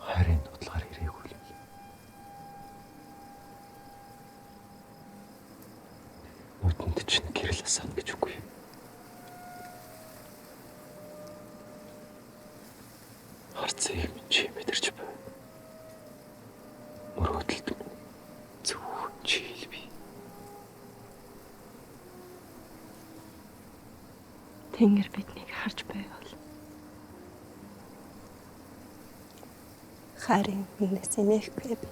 Хайрын дуудлагаар ирээгүй л. Нүдэнд чинь гэрэл асаана гэж үгүй. Харцын юм чи мэдэрч буй. Мөрөөдөлд минь зөвхөн чи л бий. Тэнгэр биднийг харж байвал хайрын хүнээс инехгүй би.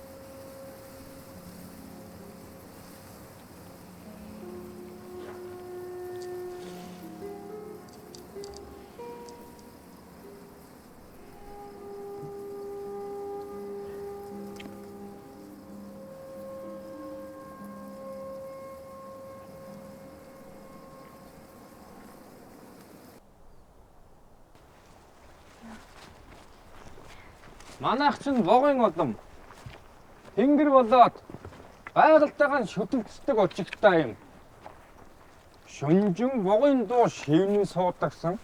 Манайх чинь вогын улам. Тэнгэр болоод байгальтайгаа шүтэлцдэг очигтай юм. Шүнжин вогын дуу шивнэн суудагсан.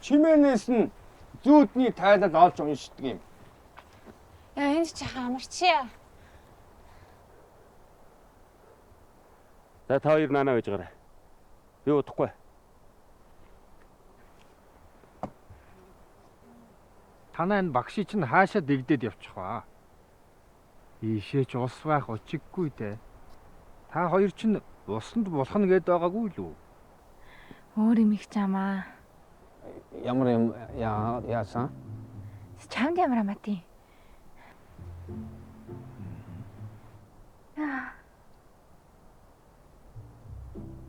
Чимээнээс нь зүүдний тайлал олж уншдаг юм. Яа энд чи хамарчия. За та хоёр наанаа байж гараа. Би удахгүй. Танаа энэ багший чинь хаашаа дэгдээд явчих вэ? Ийшээ ч ус байх учиггүй дээ. Та хоёр чинь усанд булхна гэд байгаагүй л үү? Өөр юм их чамаа. Ямар юм яасан? Чамд ямар амаатай.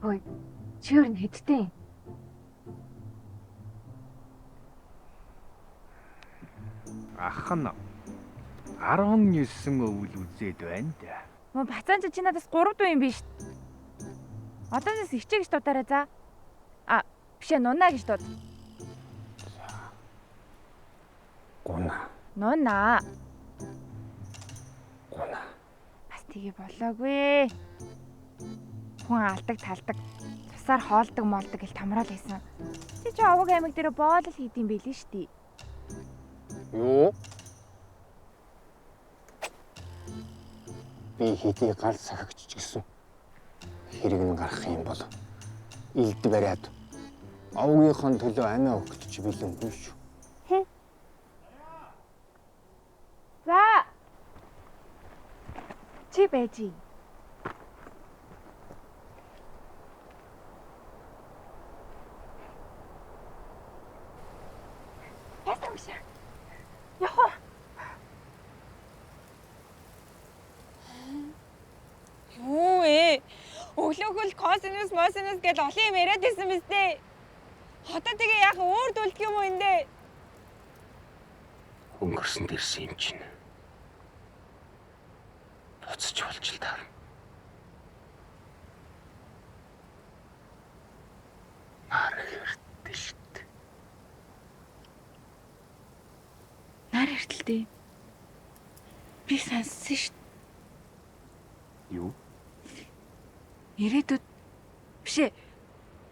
Ой, чи өөр нь хэдтэй юм? Ах нь 19 өвөл үзээд байна да. Мөн бацаан чи надаас 3 дүү юм биш. Одоонаас ичээ гэж дуудаарай за. А биш ээ нунаа гэж дууд. Гуна. Нунаа. Гуна. Бас тгий болоогүй. Хүн алдаг талдаг, цусаар хоолдог молдог гэл тамраал байсан. Чи чи овог аймаг дээр боолол хийдэм байлээ шүү дээ. Юу? Би хэдий гал сахигч ч гэсэн хэрэг нь гарах юм бол илд бариад овгийнхон төлөө амиа өгөх гэж бэлэнгүй шүү. За. Чи байж. Яасан юм шиг. Яхаа. Юу ээ? Өглөөхөл косинус, мосинус гэж олон юм яриад байсан биз дээ. Одоо тэгээ яах өөр дүлдэх юм уу энэ дээ? Өнгөрсөн дэрсэн юм чинь. Буцаж болж л таарна. Нар хэртэлт. Нар хэртэлтэй. Би сонссон шүү. Юу? Ирээдүйд биш ээ.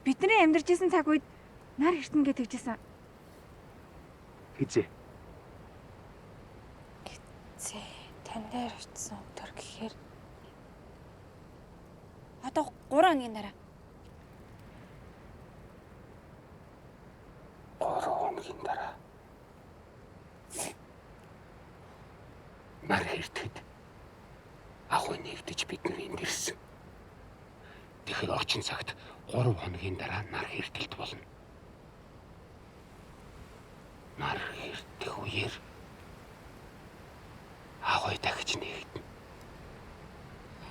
Бидний амьдарч исэн цаг үед нар хэртэн гэж тэгжсэн. Хизээ. Хизээ тань дээр очсон өдөр гэхээр одоо 3 хоногийн дараа. 3 хоногийн дараа. Нар хэртэд ахуй нэгдэж бид нар энд ирсэн. Тэгэхээр орчин цагт 3 хоногийн дараа нар хэртэлт болно. Нар хэртэх үеэр ахуй дахиж нэгдэнэ.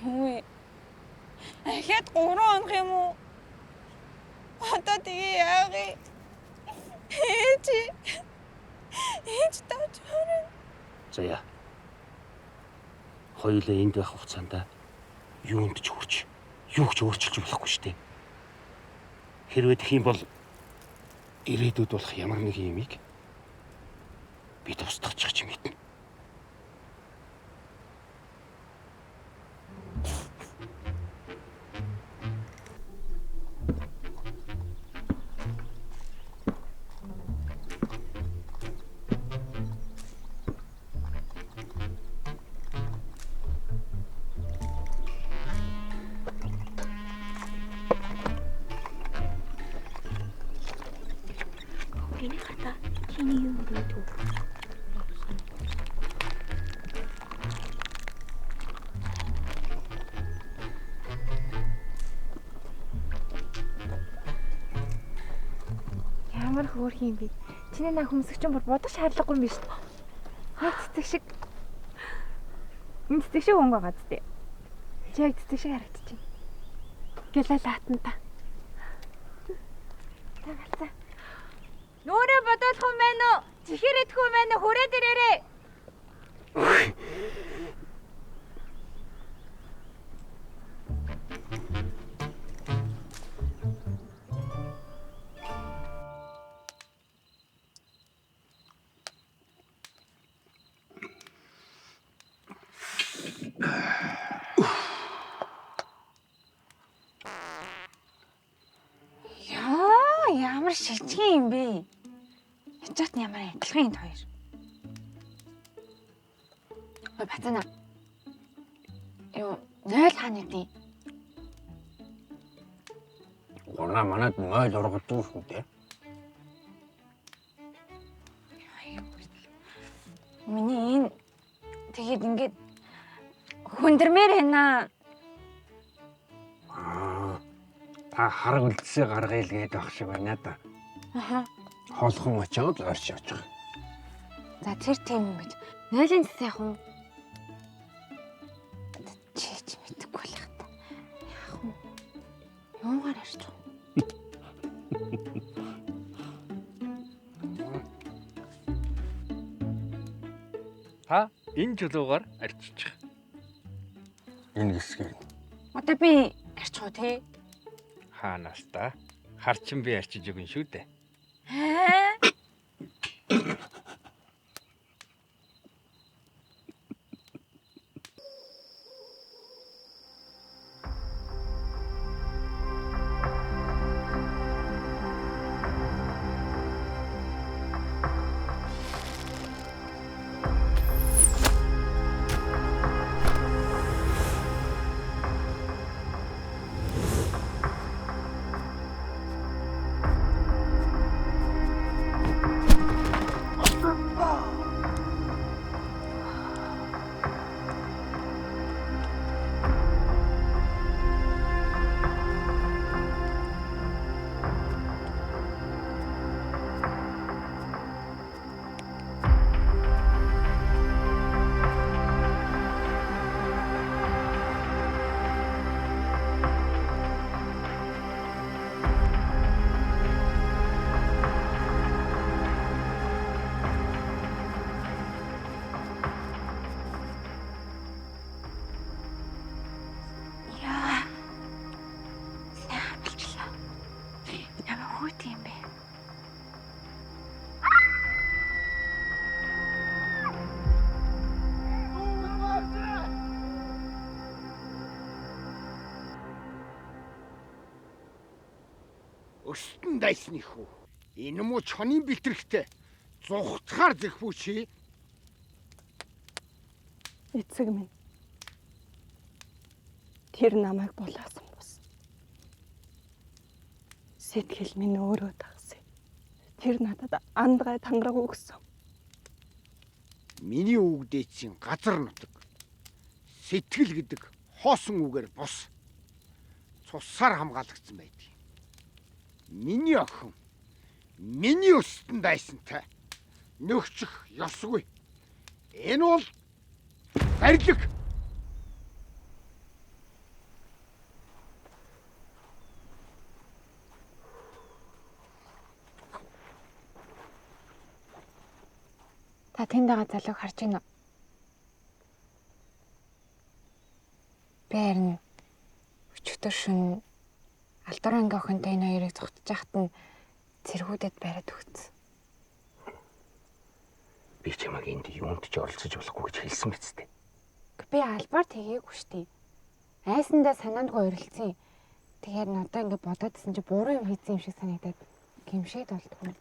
Хөөе. Ахиад 3 хоног юм уу? Одоо тэгээ яах юм? Ээж. Ээж таач харин. Заяа. Хоёулаа энд байх хугацаанд юунд ч хүрч, юу ч өөрчилж болохгүй шүү дээ. Хэрвээ тэх юм бол ирээдүйд болох ямар нэгэн юмыг би тусдагчих ч мэднэ. Ямар хөөрхөн юм бэ? Чиний наа хөмсгч бүр бодох шаардлагагүй юм биш үү? Яг цэцэг шиг. Энэ цэцэг шиг өнгө байгаа зү. Чи яг цэцэг шиг харагдчихэв. Гэлээ лаатан та. Та галзаа. Нүрээ бодуулах юм байна уу? Чихэр идэх юм байна уу? Хүрээд ирээрээ. Ямар шижгэн юм бэ? Хячаат нь ямар адилхан энд хоёр. Ой бацаана. Юу, 0 хаана гэдэг? Гураа манад 0 ургадаг шүү дээ. Миний энэ тэгээд ингээд хүндэрмээр байна. Аа. Та хараг үлдсээ гаргая л гээд байх шиг байна да. Аха. Хоолхон очиод орж явчих. За тэр тийм юм гэж. Нойлын цэс яах вэ? Чи ч мэдэхгүй л хата. Яах вэ? Юугаар арчих вэ? Та энэ чулуугаар арччих. Энэ хэсгээр. Одоо би арчих уу тий? Хаанаас та? Харчин би арчиж өгөн шүү дээ. Аа. Яа. Сайн хадгалчлаа. Ямар хүүт юм бэ? Өстөн дайсны хүү. Энэ муу чонын бэлтрэхтэй зугтахаар зэхвүү чи. Эцэг минь. Тэр намайг булаасан бус. Сэтгэл минь өөрөө дагсан. Тэр надад андгай тангараг өгсөн. Миний үг дээдсийн газар нутаг. Сэтгэл гэдэг хоосон үгээр бус. Цусаар хамгаалагдсан байдаг. Миний охин миний өстөн дайсантай нөхчих ёсгүй. Энэ бол барилэг. Та тэнд байгаа залууг харж байна уу? Би харин өчигдөр шөнө Алдар анги охинтой энэ хоёрыг зугтаж байхад нь цэргүүдэд бариад өгсөн. Би чамайг энд юунд ч оролцож болохгүй гэж хэлсэн биз дээ. Би албаар тэгээгүй шүү дээ. Айсандаа санаандгүй орилцсон. Тэгэхээр надаа ингэ бодоодсэн чи буруу юм хийсэн юм шиг санагдаад гимшээд болдгоо.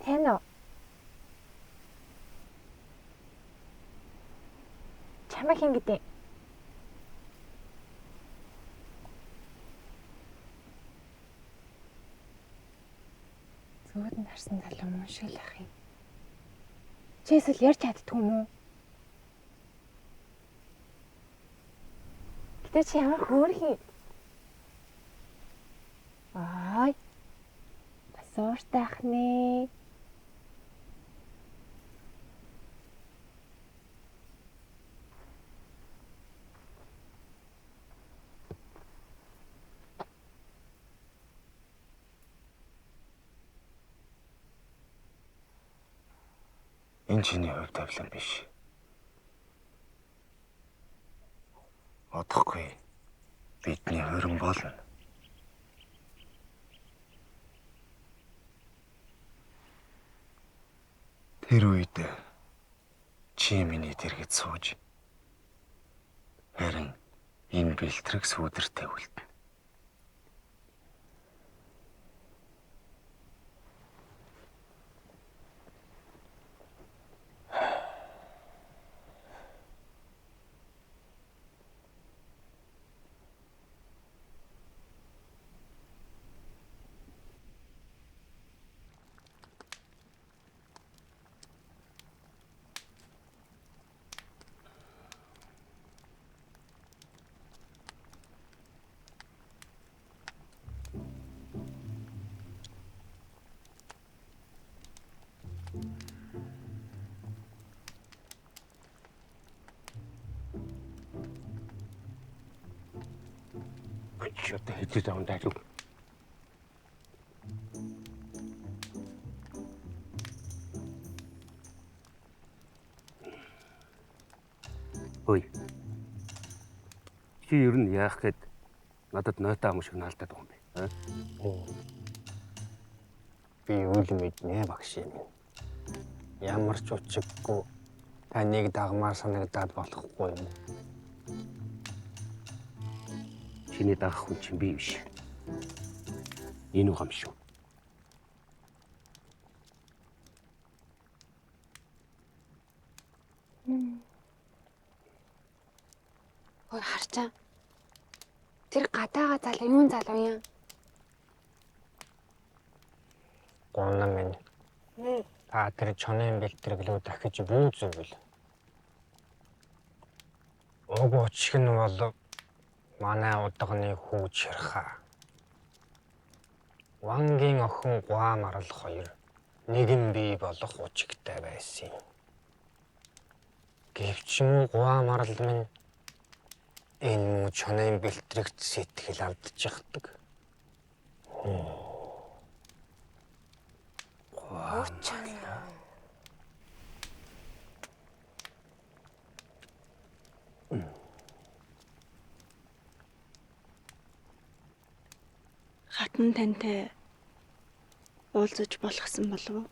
Сайн уу? Чамайг хэн гэдэг? Зүүд нь харсан залуу мөн шиг л ах юм. Чи эсвэл ярьж чаддгүй юм уу? Гэтэ чи ямар хөөрхий. Аа. Бас ууртай ах нэ. Энэ чиний хувь тавилан биш. Одохгүй бидний хөрөн болно. Тэр үед чи миний дэргэд сууж харин энэ бэлтрэг сүүдэртэй үлдэнэ. Чи одоо хэзээ зам дайлв. Ой. Чи ер нь яах гээд надад нойтоо ам шиг наалтаад байгаа юм бэ? Аа? Би юу л мэднэ багш юм. Ямар ч учиргүй таныг дагмаар санагдаад болохгүй юм. Чиний дагах хүн чинь би биш. Энэ үгам шүү. Ой харчаа. Тэр гадаага залуу юун залуу юм? Гонно минь. Та тэр чонын бэлтрэглүү дахиж бүү зүвэл. Уг учих нь бол манай удганы хүү Чирха. Вангийн охин Гуа Марал хоёр нэгэн бий болох учигтай байсан юм. Гэвч муу Гуа Марал минь энэ муу чонын бэлтрэгт сэтгэл алдчихдаг. Хатан тантай уулзаж болохсон болов уу?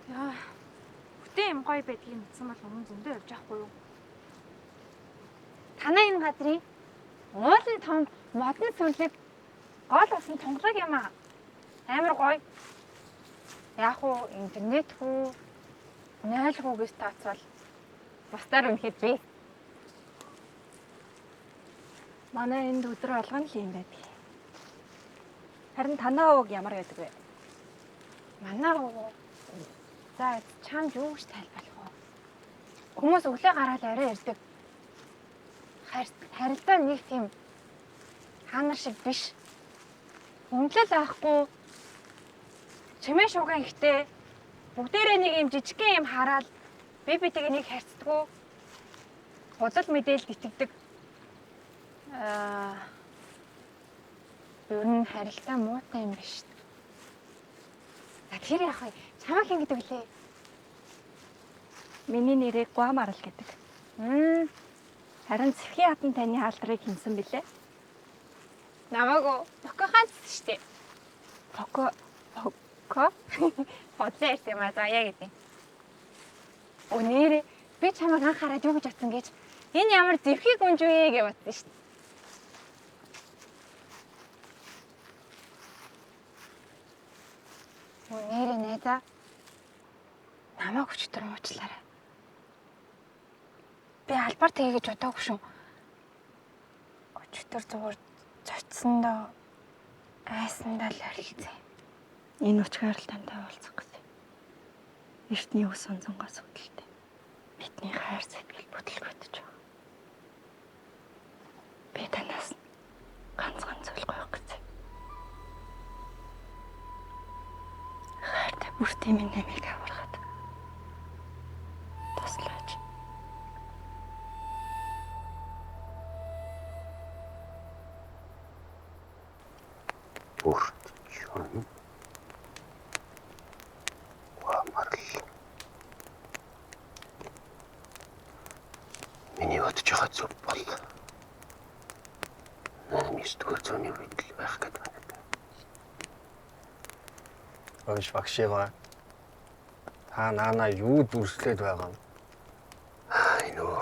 Яа. Бүтэн юм гоё байдгийг мэдсэн бол өмнө зөндөө явж байхгүй юу? Танай энэ газрын уулын том модон сүлэг гол усан тунгалаг юм аа. Амар гоё. Яг уу интернет хүү, 0 хүү гэж тооцвол бусдаар үнэхээр би. Манай энд өдөр болгон л юм байдаг. Харин танаа овог ямар байдаг вэ? Манай овог. За чамд юу гэж тайлбарлах вэ? Хүмүүс өглөө гараад орой ирдэг. Харилцаа нэг тийм та нар шиг биш. Хүндлэл авахгүй. Чимээ шууган ихтэй. Бүгдээрээ нэг юм жижигхэн юм хараад би битэйг нэг харьцдаггүй. Худал мэдээлэлд итгэдэг. Ер нь харилцаа муутай юм биш. За тэр яах вэ? Чамайг хэн гэдэг вүлээ? Миний нэрийг Гуа Марал гэдэг. Харин Цэвхийн хатан таны хаалдрыг хинсэн билээ? Намайг уу? Покоханц шүү дээ. Поко Поко? Бодлоо ярьсан юм аа за яа гэдэг. Өнөөрэ би чамайг анх хараад юу гэж бодсон гэж энэ ямар зэвхий гүнж вэ гэж бодсон шүү дээ. Өнөөрэ найзаа намайг өчтөр уучлаарай. Би албаар тэгээ гэж бодоогүй шүү. Өчтөр зүгээр зочсондоо айсандаа л орилцсон. Энэ учгаар л тантай уулзах гэсэн. Эртний ус онцонгоос үүдэлтэй. Бидний хайр сэтгэл бүтлгүүтэж байгаа. Би танаас ганцхан зүйл гуйх гэсэн. Хайртай бүртийн минь намайг авархад туслаач. Бүрт чон. Гуа Марал. Миний бодож байгаа зөв бол 8-9-р зууны үед л байх гэдэг байна. Өөш багшигаа. Та наана юу дүрслээд байгаа юм? Энэ үү.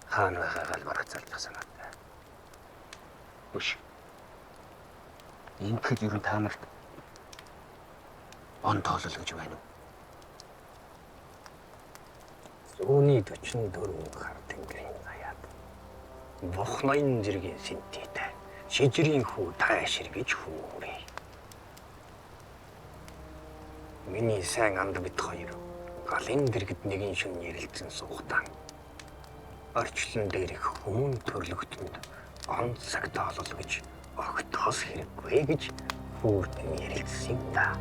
Хаана байгаагаа л бараг залж санаатай. Өш. Ингээд ер нь та нарт он тоолол гэж байна уу? Зүүнний 44 хар тэнгэрийн заяад бох ноён зэргийн сэнтитэй шижрийн хүү таашир гэж хүүрээ. Миний сайн анд бит хоёр галын дэргэд нэгэн шөн ярилцсан суугтан орчлон дээрх хүмүүн төрлөختөнд он цаг тоолол гэж огтхос хэрэггүй гэж Бүрдэн ярилцсан юм да.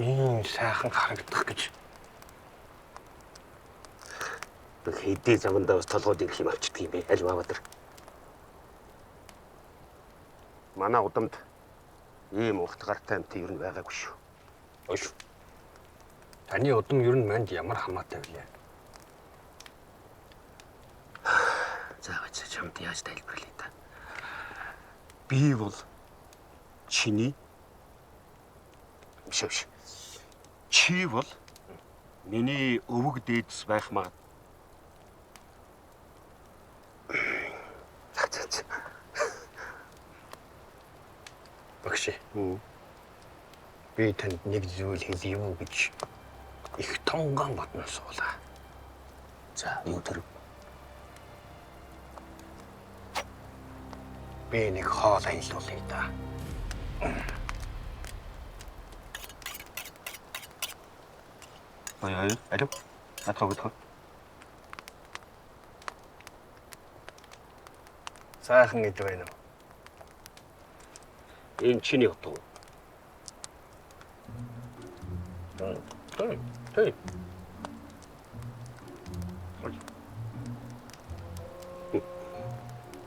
Ийм сайхан харагдах гэж. Хэдий замандаа бас толгойд ирэх юм авчдаг юм бэ? Аль Баабадар. Манай удамд ийм урт гартай амт ер нь байгаагүй шүү. Өөш. Таны удам ер нь манд ямар хамаатай вүлээ? За бач чамд яаж тайлбарлая та. Би бол чиний биш. Чи бол миний өвөг дээдэс байх магад. За. Багш. Би танд нэг зүйл хэлье үү гэж их тонгон бодно суулаа. За, юу тэр? Би нэг хоол аялуулъя да. Ой, алло. Атгаа өгөх. Сайхан идэх байна уу? Энэ чиний утга. Тий.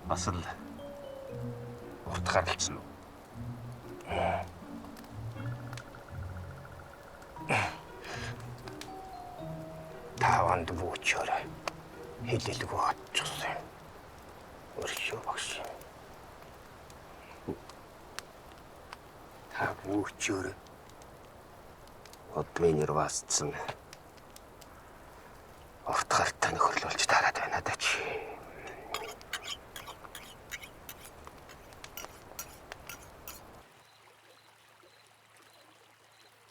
Бас л урт гаралцсан уу? Таванд бүүчээрэй. Хэлэлгүй очихсон юм. Өршөө багш. Та бүүчээрэй. Удмын нэрвасцсан. Урт гартай нөхөрлөлж тараад байна даа чи.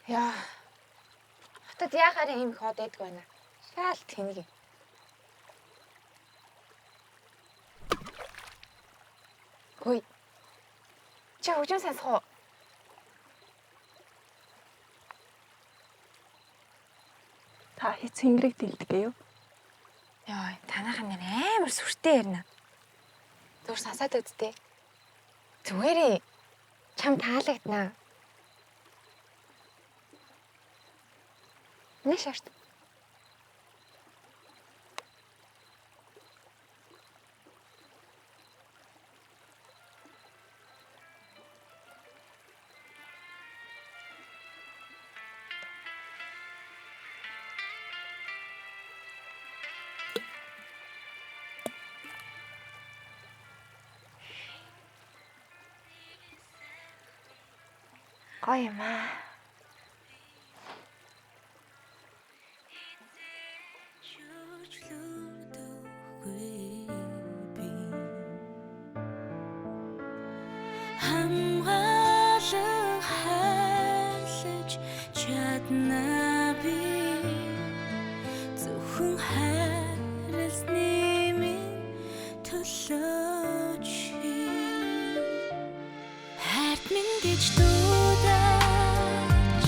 Яа. Хотод яхаар ийм хот байдг байна. Шаал тэнэг. Хөөе. Чи хөгжим сонсох уу? Та цэнгэрийг дэлдэг юу? Яа, танайхан нэр амар сүртэй ярина. Зүгээр сонсоод үзтээ. Зүгээрээ чам таалагдана. Нэг шарт. Гоё юм аа. Хамгаалан хайрлаж чадна би зөвхөн хайрласны минь төлөө чи хайрт минь гэж дуудаж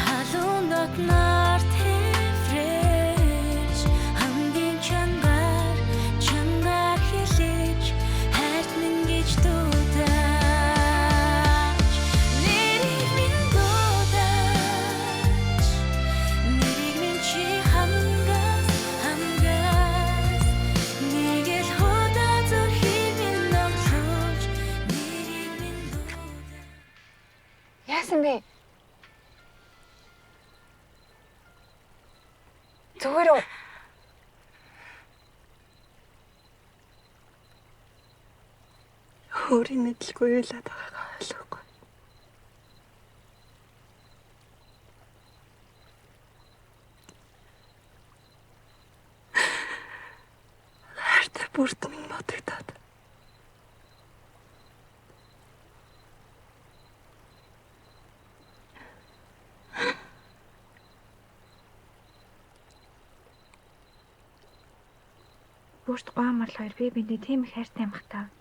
халуун дотноор тэврэж хамгийн чангаар чангаар хэлэж хайрт минь гэж дуудаж нэрийг минь дуудаж нэрийг минь чи хангас хангас нэг л худаа зүрхийг минь номлож нэрийг минь Яасан бэ? Зүгээр үү? Өөрийн мэдлгүй уйлаад байгаагаа ойлгохгүй. Хайртай бүрд минь бодогдоод. Бүрт гуамарл хоёр бие биендээ тийм их хайртай юм хта.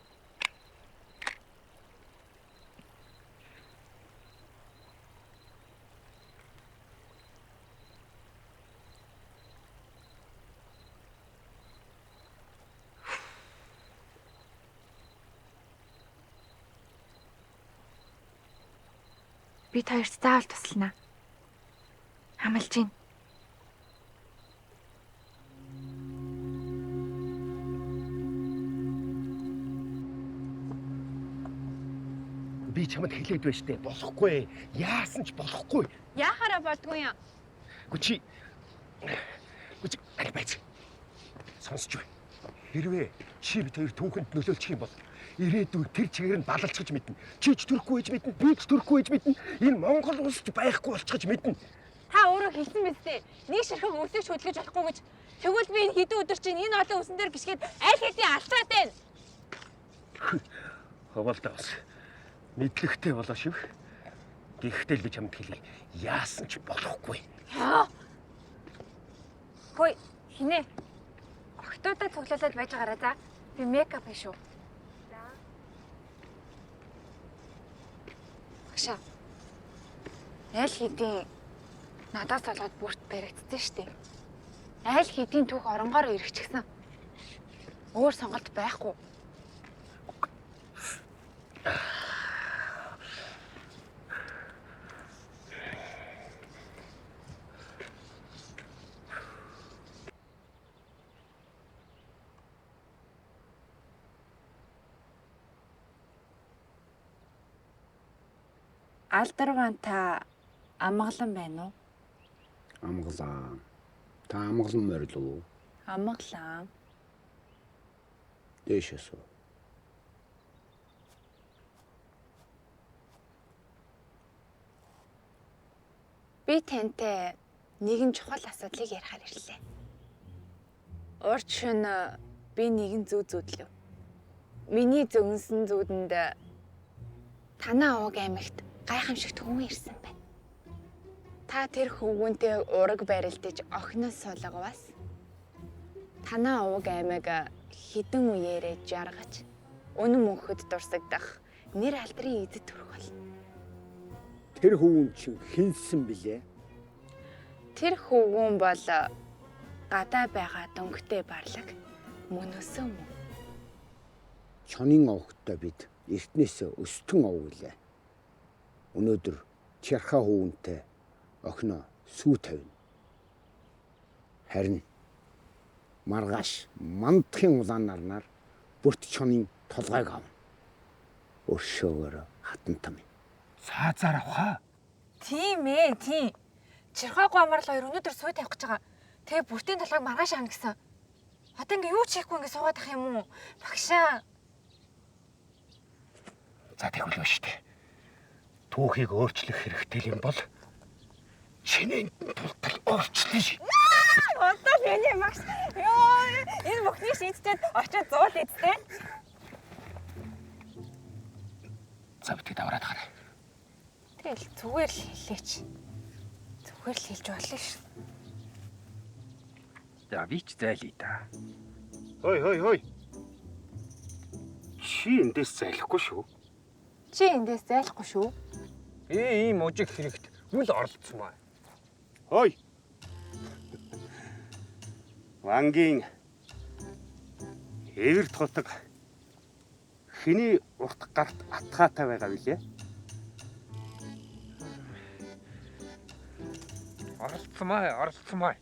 Бид хоёрт заавал туслана. Амлаж байна. Би чамд хэлээд байна штэ. Болохгүй. Яасан ч болохгүй. Яхаараа болдгүй юм. Гү чи. Гү чи аль байц. Сонсч бай. Хэрвээ чи бид хоёр түүхэнд нөлөөлчих юм бол ирээдүйд тэр чигээр нь балалцгаж мэднэ. Чи ч төрөхгүй гэж мэднэ, би ч төрөхгүй гэж мэднэ. Энэ Монгол улс ч байхгүй болчихж мэднэ. Та өөрөө хэлсэн биз дээ. Нэг ширхэг өвлөж хөдлөж болохгүй гэж. Тэгвэл би энэ хэдэн өдөр чинь энэ олон үсэн дээр гიშгээд аль хэдийн алтраад байна. Ховолтой бас мэдлэгтэй болоо шив. Гэхдээ л би чамд хэлье. Яасан ч болохгүй. Яа. Хөөе, хинэ. Охтуудаа цуглуулад байж байгаарай за. Би мейкап хий шүү. Багшаа. Аль хэдийн надаас олоод бүрт баригдсан шүү дээ. Аль хэдийн түүх оронгоор эргэчихсэн. Өөр сонголт байхгүй. Алдарван та амгалан байна уу? Амгалан. Та амгалан морилов уу? Амгалан. Дээшээ суу. Би тантай нэгэн чухал асуудлыг ярихаар ирлээ. Урд шөнө би нэгэн зүү зүүдлээ. Миний зөнгөсөн зүүдэнд танаа овог аймагт гайхамшигт хүн ирсэн байна. Та тэр хөвгүүнтэй ураг барилдаж охиноос сулгавас танаа овог аймаг хідэн үеэрээ жаргаж үнэн мөнхөд дурсагдах нэр алдрын эзэд төрөх болно. Тэр хөвгүүн чинь хинсэн билээ? Тэр хөвгүүн бол гадаа байгаа дөнгөтэй барлаг мөнөөсөө мөн. Чонын овогтой бид эртнээс өстөн овог билээ. Өнөөдөр Чарха хөвгүүнтэй охиноо сүү тавина. Харин маргааш мандахын улаан нарнаар бүрт чонын толгойг авна. Өршөөгөөр хатантам. Цаазаар авах. Тийм ээ, тийм. Чирхаагүй амарл хоёр өнөөдөр сүү тавих гэж байгаа. Тэгээ бүртийн толгойг маргааш авна гэсэн. Одоо ингээ юу ч хийхгүй ингээ суугаад ах юм уу? Багшаа. За тэгвэл шүү дээ. Түүхийг өөрчлөх хэрэгтэй юм бол чиний тултал өөрчлөе. Одоо миний багш. Йоо, энэ бүхнийг шийдчихэд очиод зуул эцтэй. За битгий давраад гараа. Тэгэл зүгээр л хэлээч. Зүгээр л хэлж болно шүү. За би ч зайлъя да. Хой хой хой. Чи эндээс зайлахгүй шүү. Чи эндээс зайлахгүй шүү. Ийм мужиг хэрэгт үл оролцмаа. Хой. Вангийн эвэрт хотог хэний урт гарт атгаатай байгаа билээ? Оролцмаа, оролцмаа.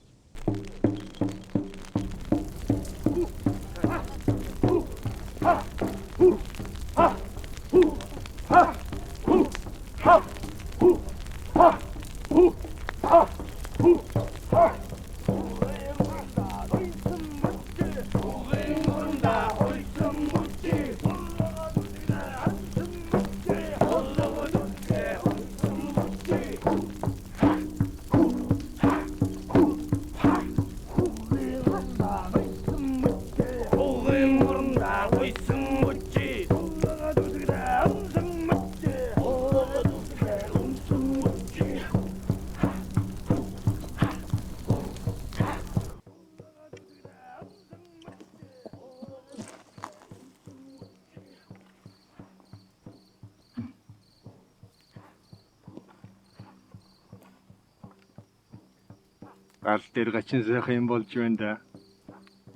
Гал дээр гачин сайхан юм болж байна да.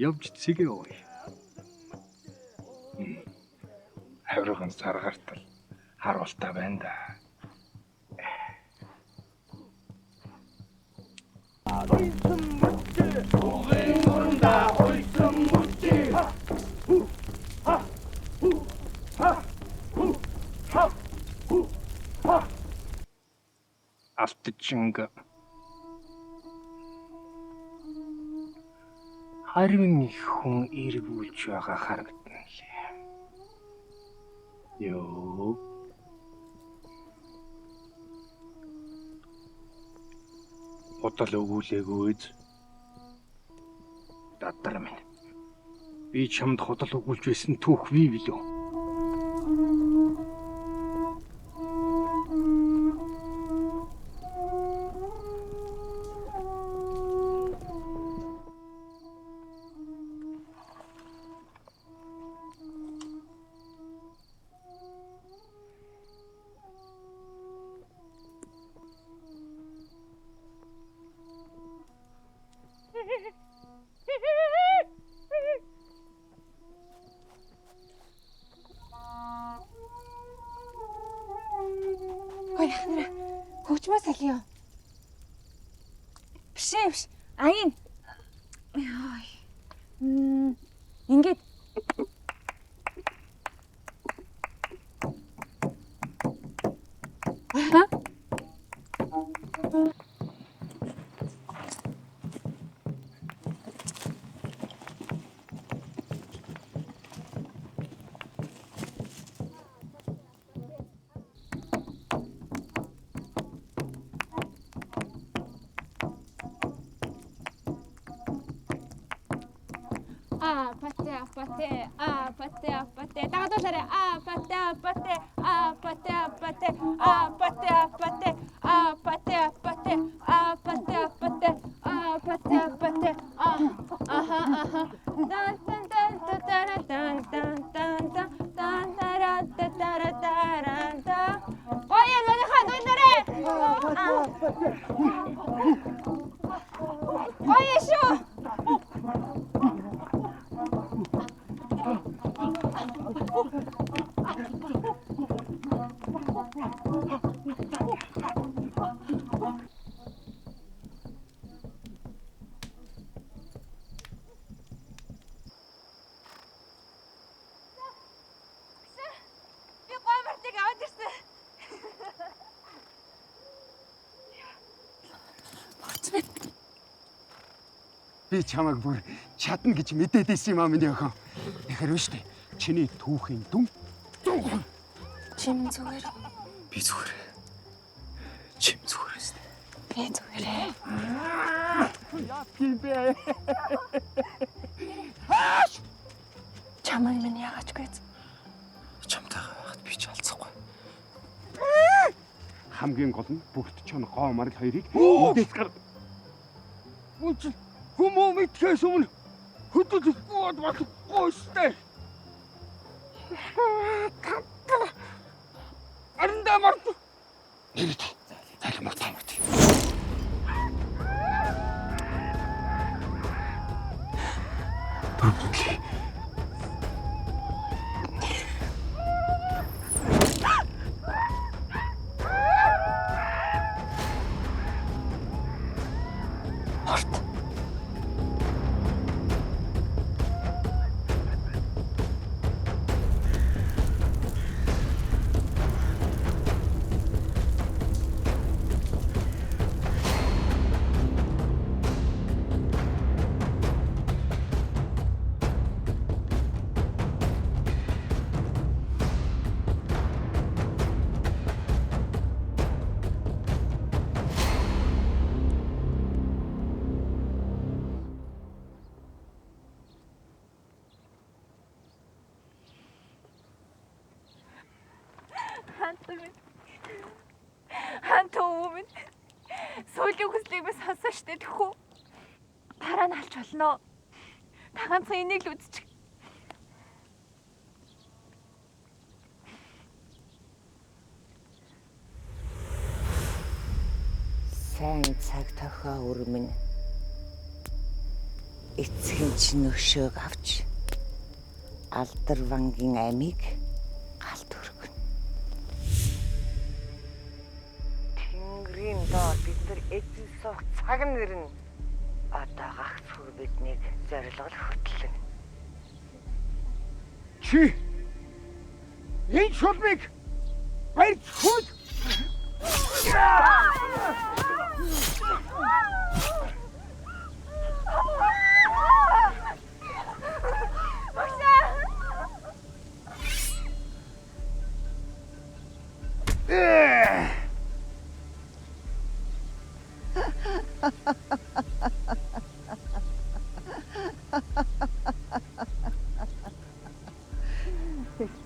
Явж цэгээ ууя. Хаврын саргартал харуултаа байна да. Уйсан мөчөө угын уранда уйсан мөчөө ха ху ха ху ха ху ха ху ха. Алтчинг харин их хүн эргүүлж байгаа харагдана лээ. Йоо. Худал өгүүлээгүй эз. Дадар минь. Би чамд худал өгүүлж байсан түүх бий билүү? Ой яхнараа хөгжмөө салио. Биш ээ биш. Аян. Яй. Ингээд Аа? А пате пате а пате пате дагуулаарай. А пате пате а пате пате а пате пате а пате пате а пате пате а пате пате а аха аха дан дан дан дан дан дан дан дан дан тара тара тара та. Гоё манайхаа дүүнэрээ. Гоё шүү. Би гой мартыг аваад ирсэн. Би чамайг бүр чадна гэж мэдээд байсан юм аа миний охин. Тэгэхээр шүү дээ. Чиний түүхийн дүн 100%. Чим зүгээр. Би зүгээр. Чим зүгээр өстэй. Би зүгээрээ. Яа юм бэ? Чамайг минь яагаачгүй. Чамтайгаа байхад би ч алцахгүй. Хамгийн гол нь бүгд чон гоо марл хоёрыг үдээс гар. Үгүй хүмүү мэдхээс өмнө хөдөлгөхгүй болохгүй штэ. Арандаа мард. Нэрэт. Зайлмар таамт. Дөрөвдөл. Хорт. Хант өвөө минь сүүлийн хүслийг би сонссон штэ тэхүү. Дараа нь алж болно. Та ганцхан энийг л үзчих. Сайн цаг тохио өрмөн Эцэг нь чинь өшөөг авч Алдарвангийн амийг галд өргөнө. Тэнгэрийн доор бид нар эзэн суух цаг нь ирнэ. Одоо гагцхүү биднийг зорилгол хөтлөн. Чи энэ шулмыг барьж хүл.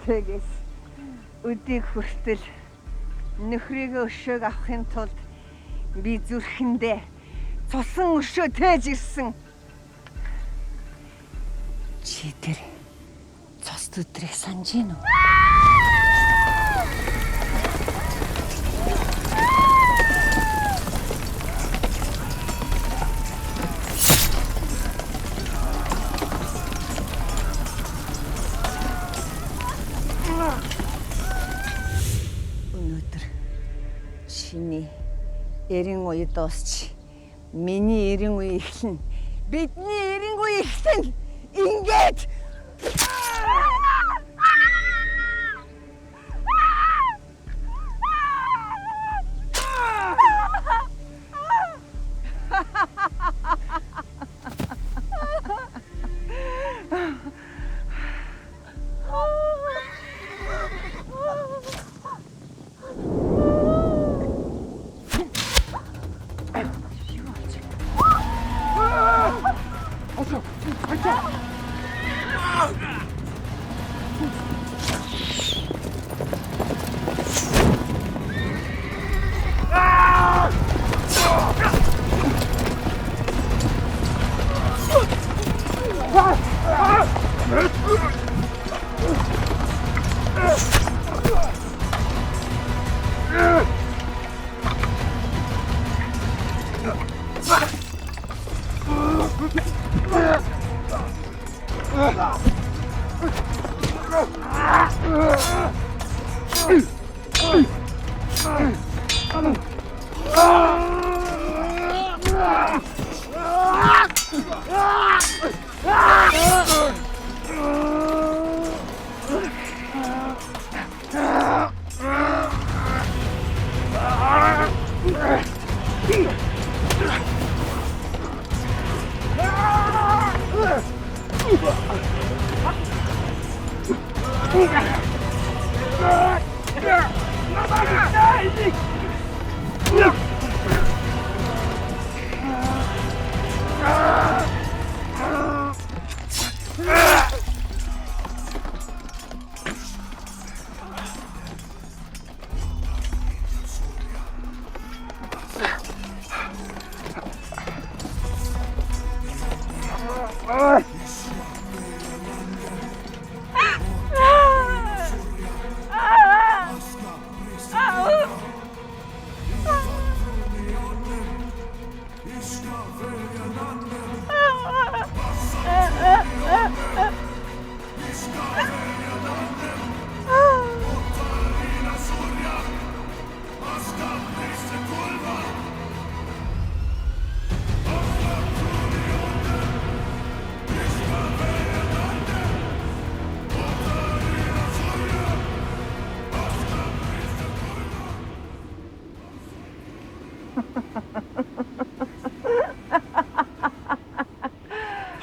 Тэгээс өдийг хүртэл нөхрийгөө өшөөг авахын тулд би зүрхэндээ цусан өшөө тээж ирсэн. Чи тэр цус өдрийг санаж гин үү? Өнөөдөр чиний 90 үе дуусч миний 90 үе эхэлнэ. Бидний 90 үе эхэлнэ. Ингээд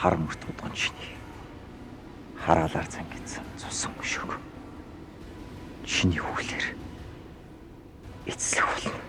Хар мөрт удган чиний хараалаар зангидсан цусан өшөөг чиний хүлээр эцэслэх болно.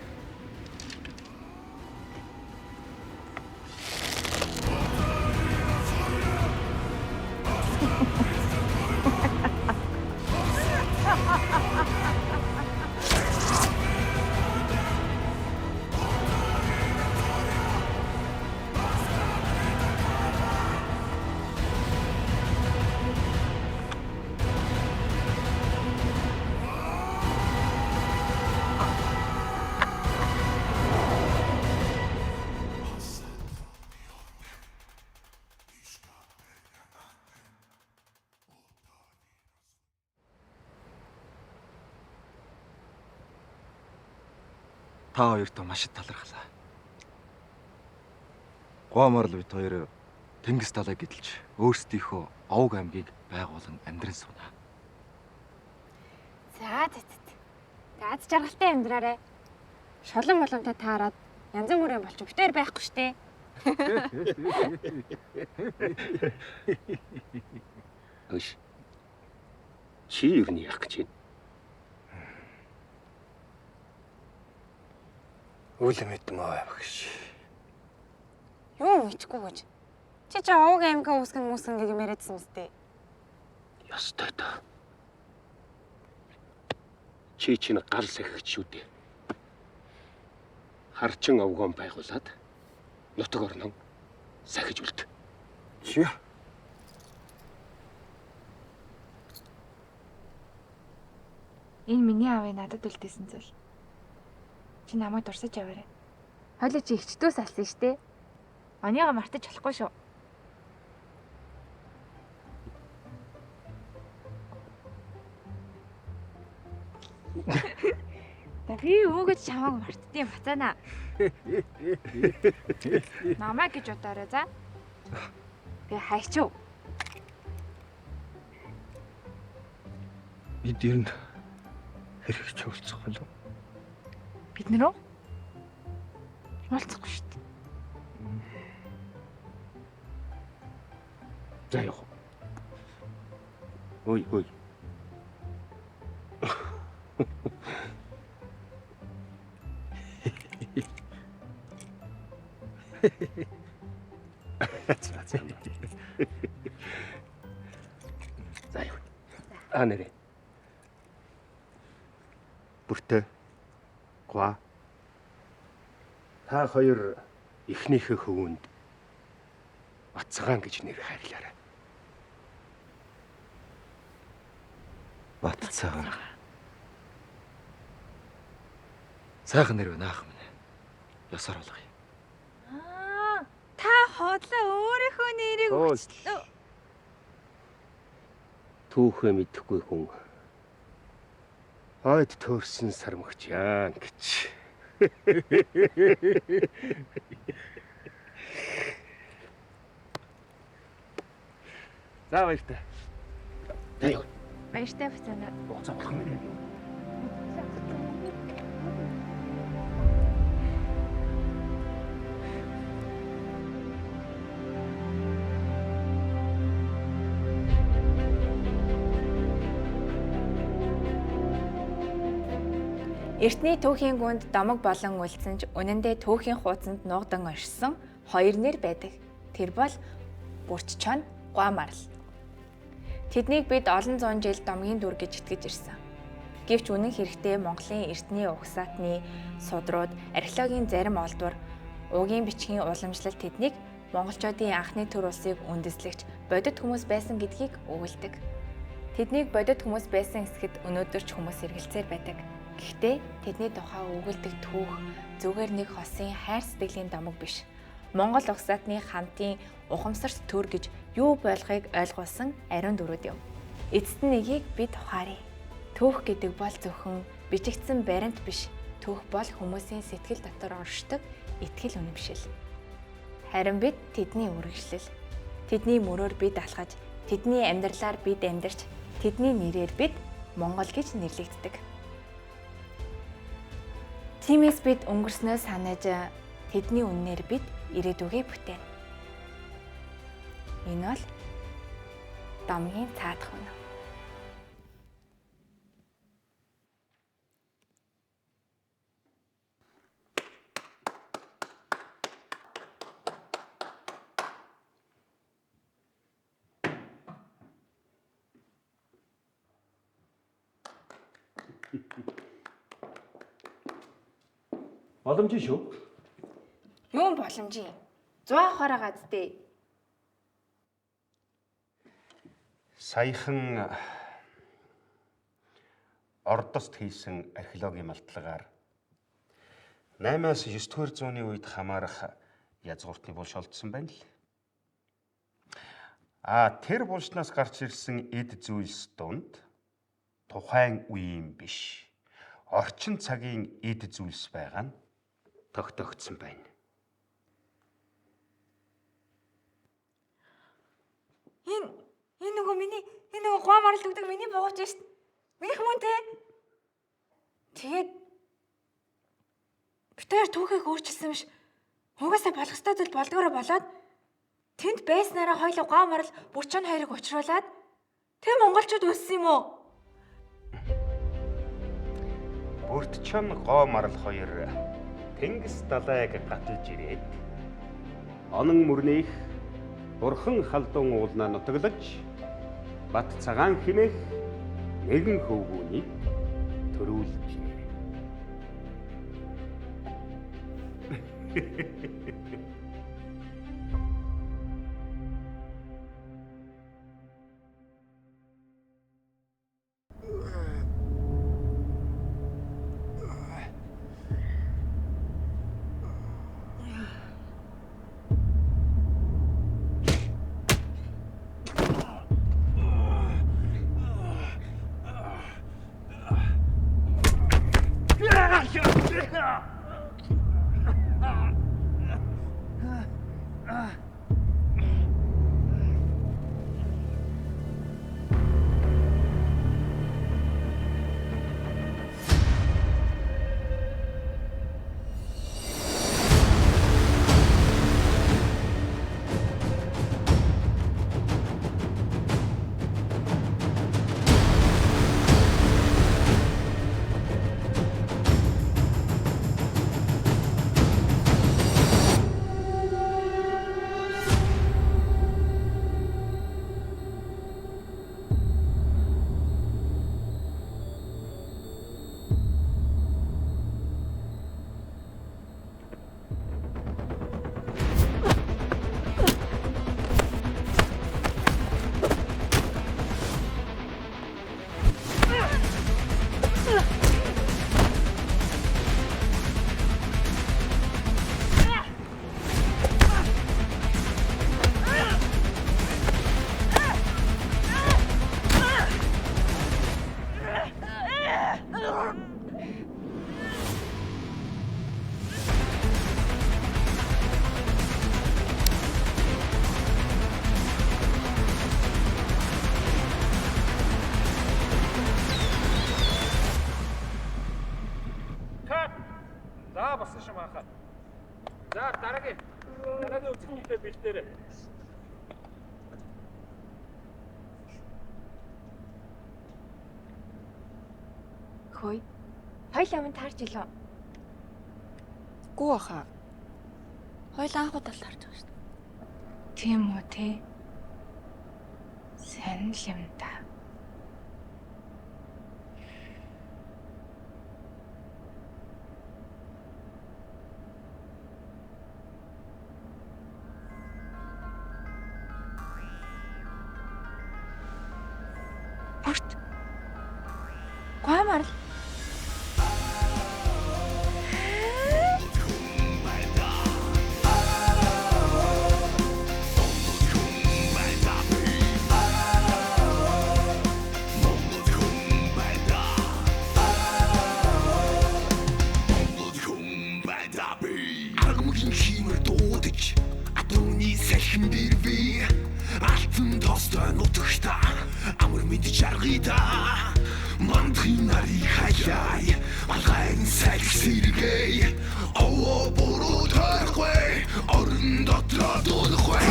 Та хоёртоо маш их талархлаа. Гуамарл бит хоёр тэнгис далай гэдэлж өөрсдийнхөө овг аймгийг байгуулан амьдран сунаа. За зэ зэ. Аз жаргалтай амьдраарай. Шолон боломтой таарад янз бүрийн болчих битээр байхгүй штэ. Өш. Чи юу яах гэж байна? Үл мэдмөө багш. Юу мэдхгүй гэж. Чи чи овг аймгаа үүсгэн үүсгэн гэж яриадсан мэт. Ёстой доо. Чи чинь гал сахигч шүү дээ. Харчин овгоон байгуулад нутаг орнон сахиж үлд. Чи. Энэ миний аавын надад үлдээсэн зүйл. Чи намайг дурсаж яваарай. Хойлоо чи эгчдөөс алсан штэ. Оныгоо мартаж болохгүй шүү. Та би өгөөж чамайг мартдیں бацаана. Намайг гэж бодоорой за. Би хайчив. Бид ер нь хэрэг ч уулзах болов. Бид нэр үү? Уулзахгүй шүү дээ. За явах. Ой ой. За за. За явах. А нэрээ. Бүртээ. Гуа. Та хоёр эхнийхээ хөвөнд Бацгаан гэж нэр хайрлаарай. Батцаагаан. Сайхан нэр байна ах минь. Ёсоор болгоё. Аа, та хотлоо өөрийнхөө нэрийг өгчлөө. Түүхээ мэдэхгүй хүн хойд төөрсөн сармагч яан гэж. За баяртай. Баяртай бацаана. Хугацаа болох юм. Эртний түүхийн гүнд домог болон үлдсэн ч үнэндээ түүхийн хуудсанд нуугдан оршсон хоёр нэр байдаг. Тэр бол Бүрччон, Гуамарл. Тэднийг бид олон зуун жил домгийн дүр гэж итгэж ирсэн. Гэвч үнэн хэрэгтээ Монголын эртний угсаатны судрууд, археологийн зарим олдвор, угийн бичгийн уламжлал тэднийг монголчуудын анхны төр улсыг үндэслэгч бодит хүмүүс байсан гэдгийг өгүүлдэг. Тэднийг бодит хүмүүс байсан эсэхэд өнөөдөр ч хүмүүс эргэлзээр байдаг. Гэхдээ тэдний тухай өгүүлдэг түүх зүгээр нэг хосын хайр сэтгэлийн домог биш. Монгол угсаатны хамтын ухамсарт төр гэж юу болохыг ойлгуулсан ариун дөрүүд юм. Эцэст нь нэгийг бид ухааръя. Түүх гэдэг бол зөвхөн бичигдсэн баримт биш. Түүх бол хүмүүсийн сэтгэл дотор оршдог итгэл үнэмшил. Харин бид тэдний үргэлжлэл. Тэдний мөрөөр бид алхаж, тэдний амьдралаар бид амьдарч, тэдний нэрээр бид Монгол гэж нэрлэгддэг. Тиймээс бид өнгөрснөө санаж, тэдний үннээр бид ирээдүгээ бүтээнэ. Энэ бол домгийн цаадах үнэ. Боломжийн шүү. Юун боломжийн? 100 авахаараа газтэй. Саяхан Ордост хийсэн археологийн малтлагаар 8-аас 9-р зууны үед хамаарах язгууртны булш олдсон байна л. А тэр булшнаас гарч ирсэн эд зүйлс дунд тухайн үеийн биш орчин цагийн эд зүйлс байгаа нь тогтоогдсон байна. Энэ нөгөө миний энэ нөгөө гуа марал өгдөг миний бугууч шүү дээ. Минийх мөн те. Тэгээд бид хоёр түүхийг өөрчилсөн биш. Угаасаа болох ёстой зүйл болдгоороо болоод тэнд байснараа хоёлоо гуа марал бүрчэн хоёрыг учруулад тэг монголчууд өссөн юм уу? Бүртчон гоо марал хоёр тэнгис далайг гаталж ирээд онон мөрнийх бурхан халдун уулнаа нутаглаж Бат цагаан химээх нэгэн хөвгүүнийг төрүүлжээ. За болсон шим анхаа. За дараагийн үзэгдэлтэй бэлдээрэй. Хөөе. Хоёул амын таарч илөө. Гүү баха. Хоёул анх удаа таарч байгаа шүү дээ. Тийм үү те. Сайн л юм да. Бүрт. Гуай марал. Аргамгийн хиймэр дуудаж атомны салхин бэрвэ алтан тостой нутагта амар мэд жаргида мандхын нарыг хаяа балгайн салхи сэргээ овоо буруу тойргүй орон дотроо дуулахгүй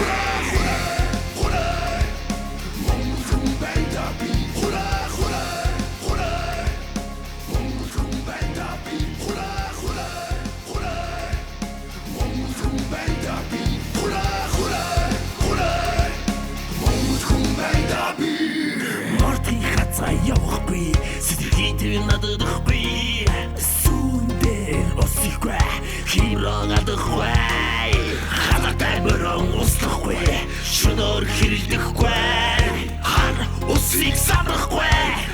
хураа Монгол хүн байна би хураа хураа хураа Монгол хүн байна би хураа хураа хураа Монгол хүн байна би хураа хураа хураа Монгол хүн байна би Мартын хацаа явахгүй сэтгэлийн нададахгүй сүүн дээр осихгүй химрон адахгүй ханатай мөрөн услахгүй шөнөөр хэрэлдэхгүй хар усыг самрахгүй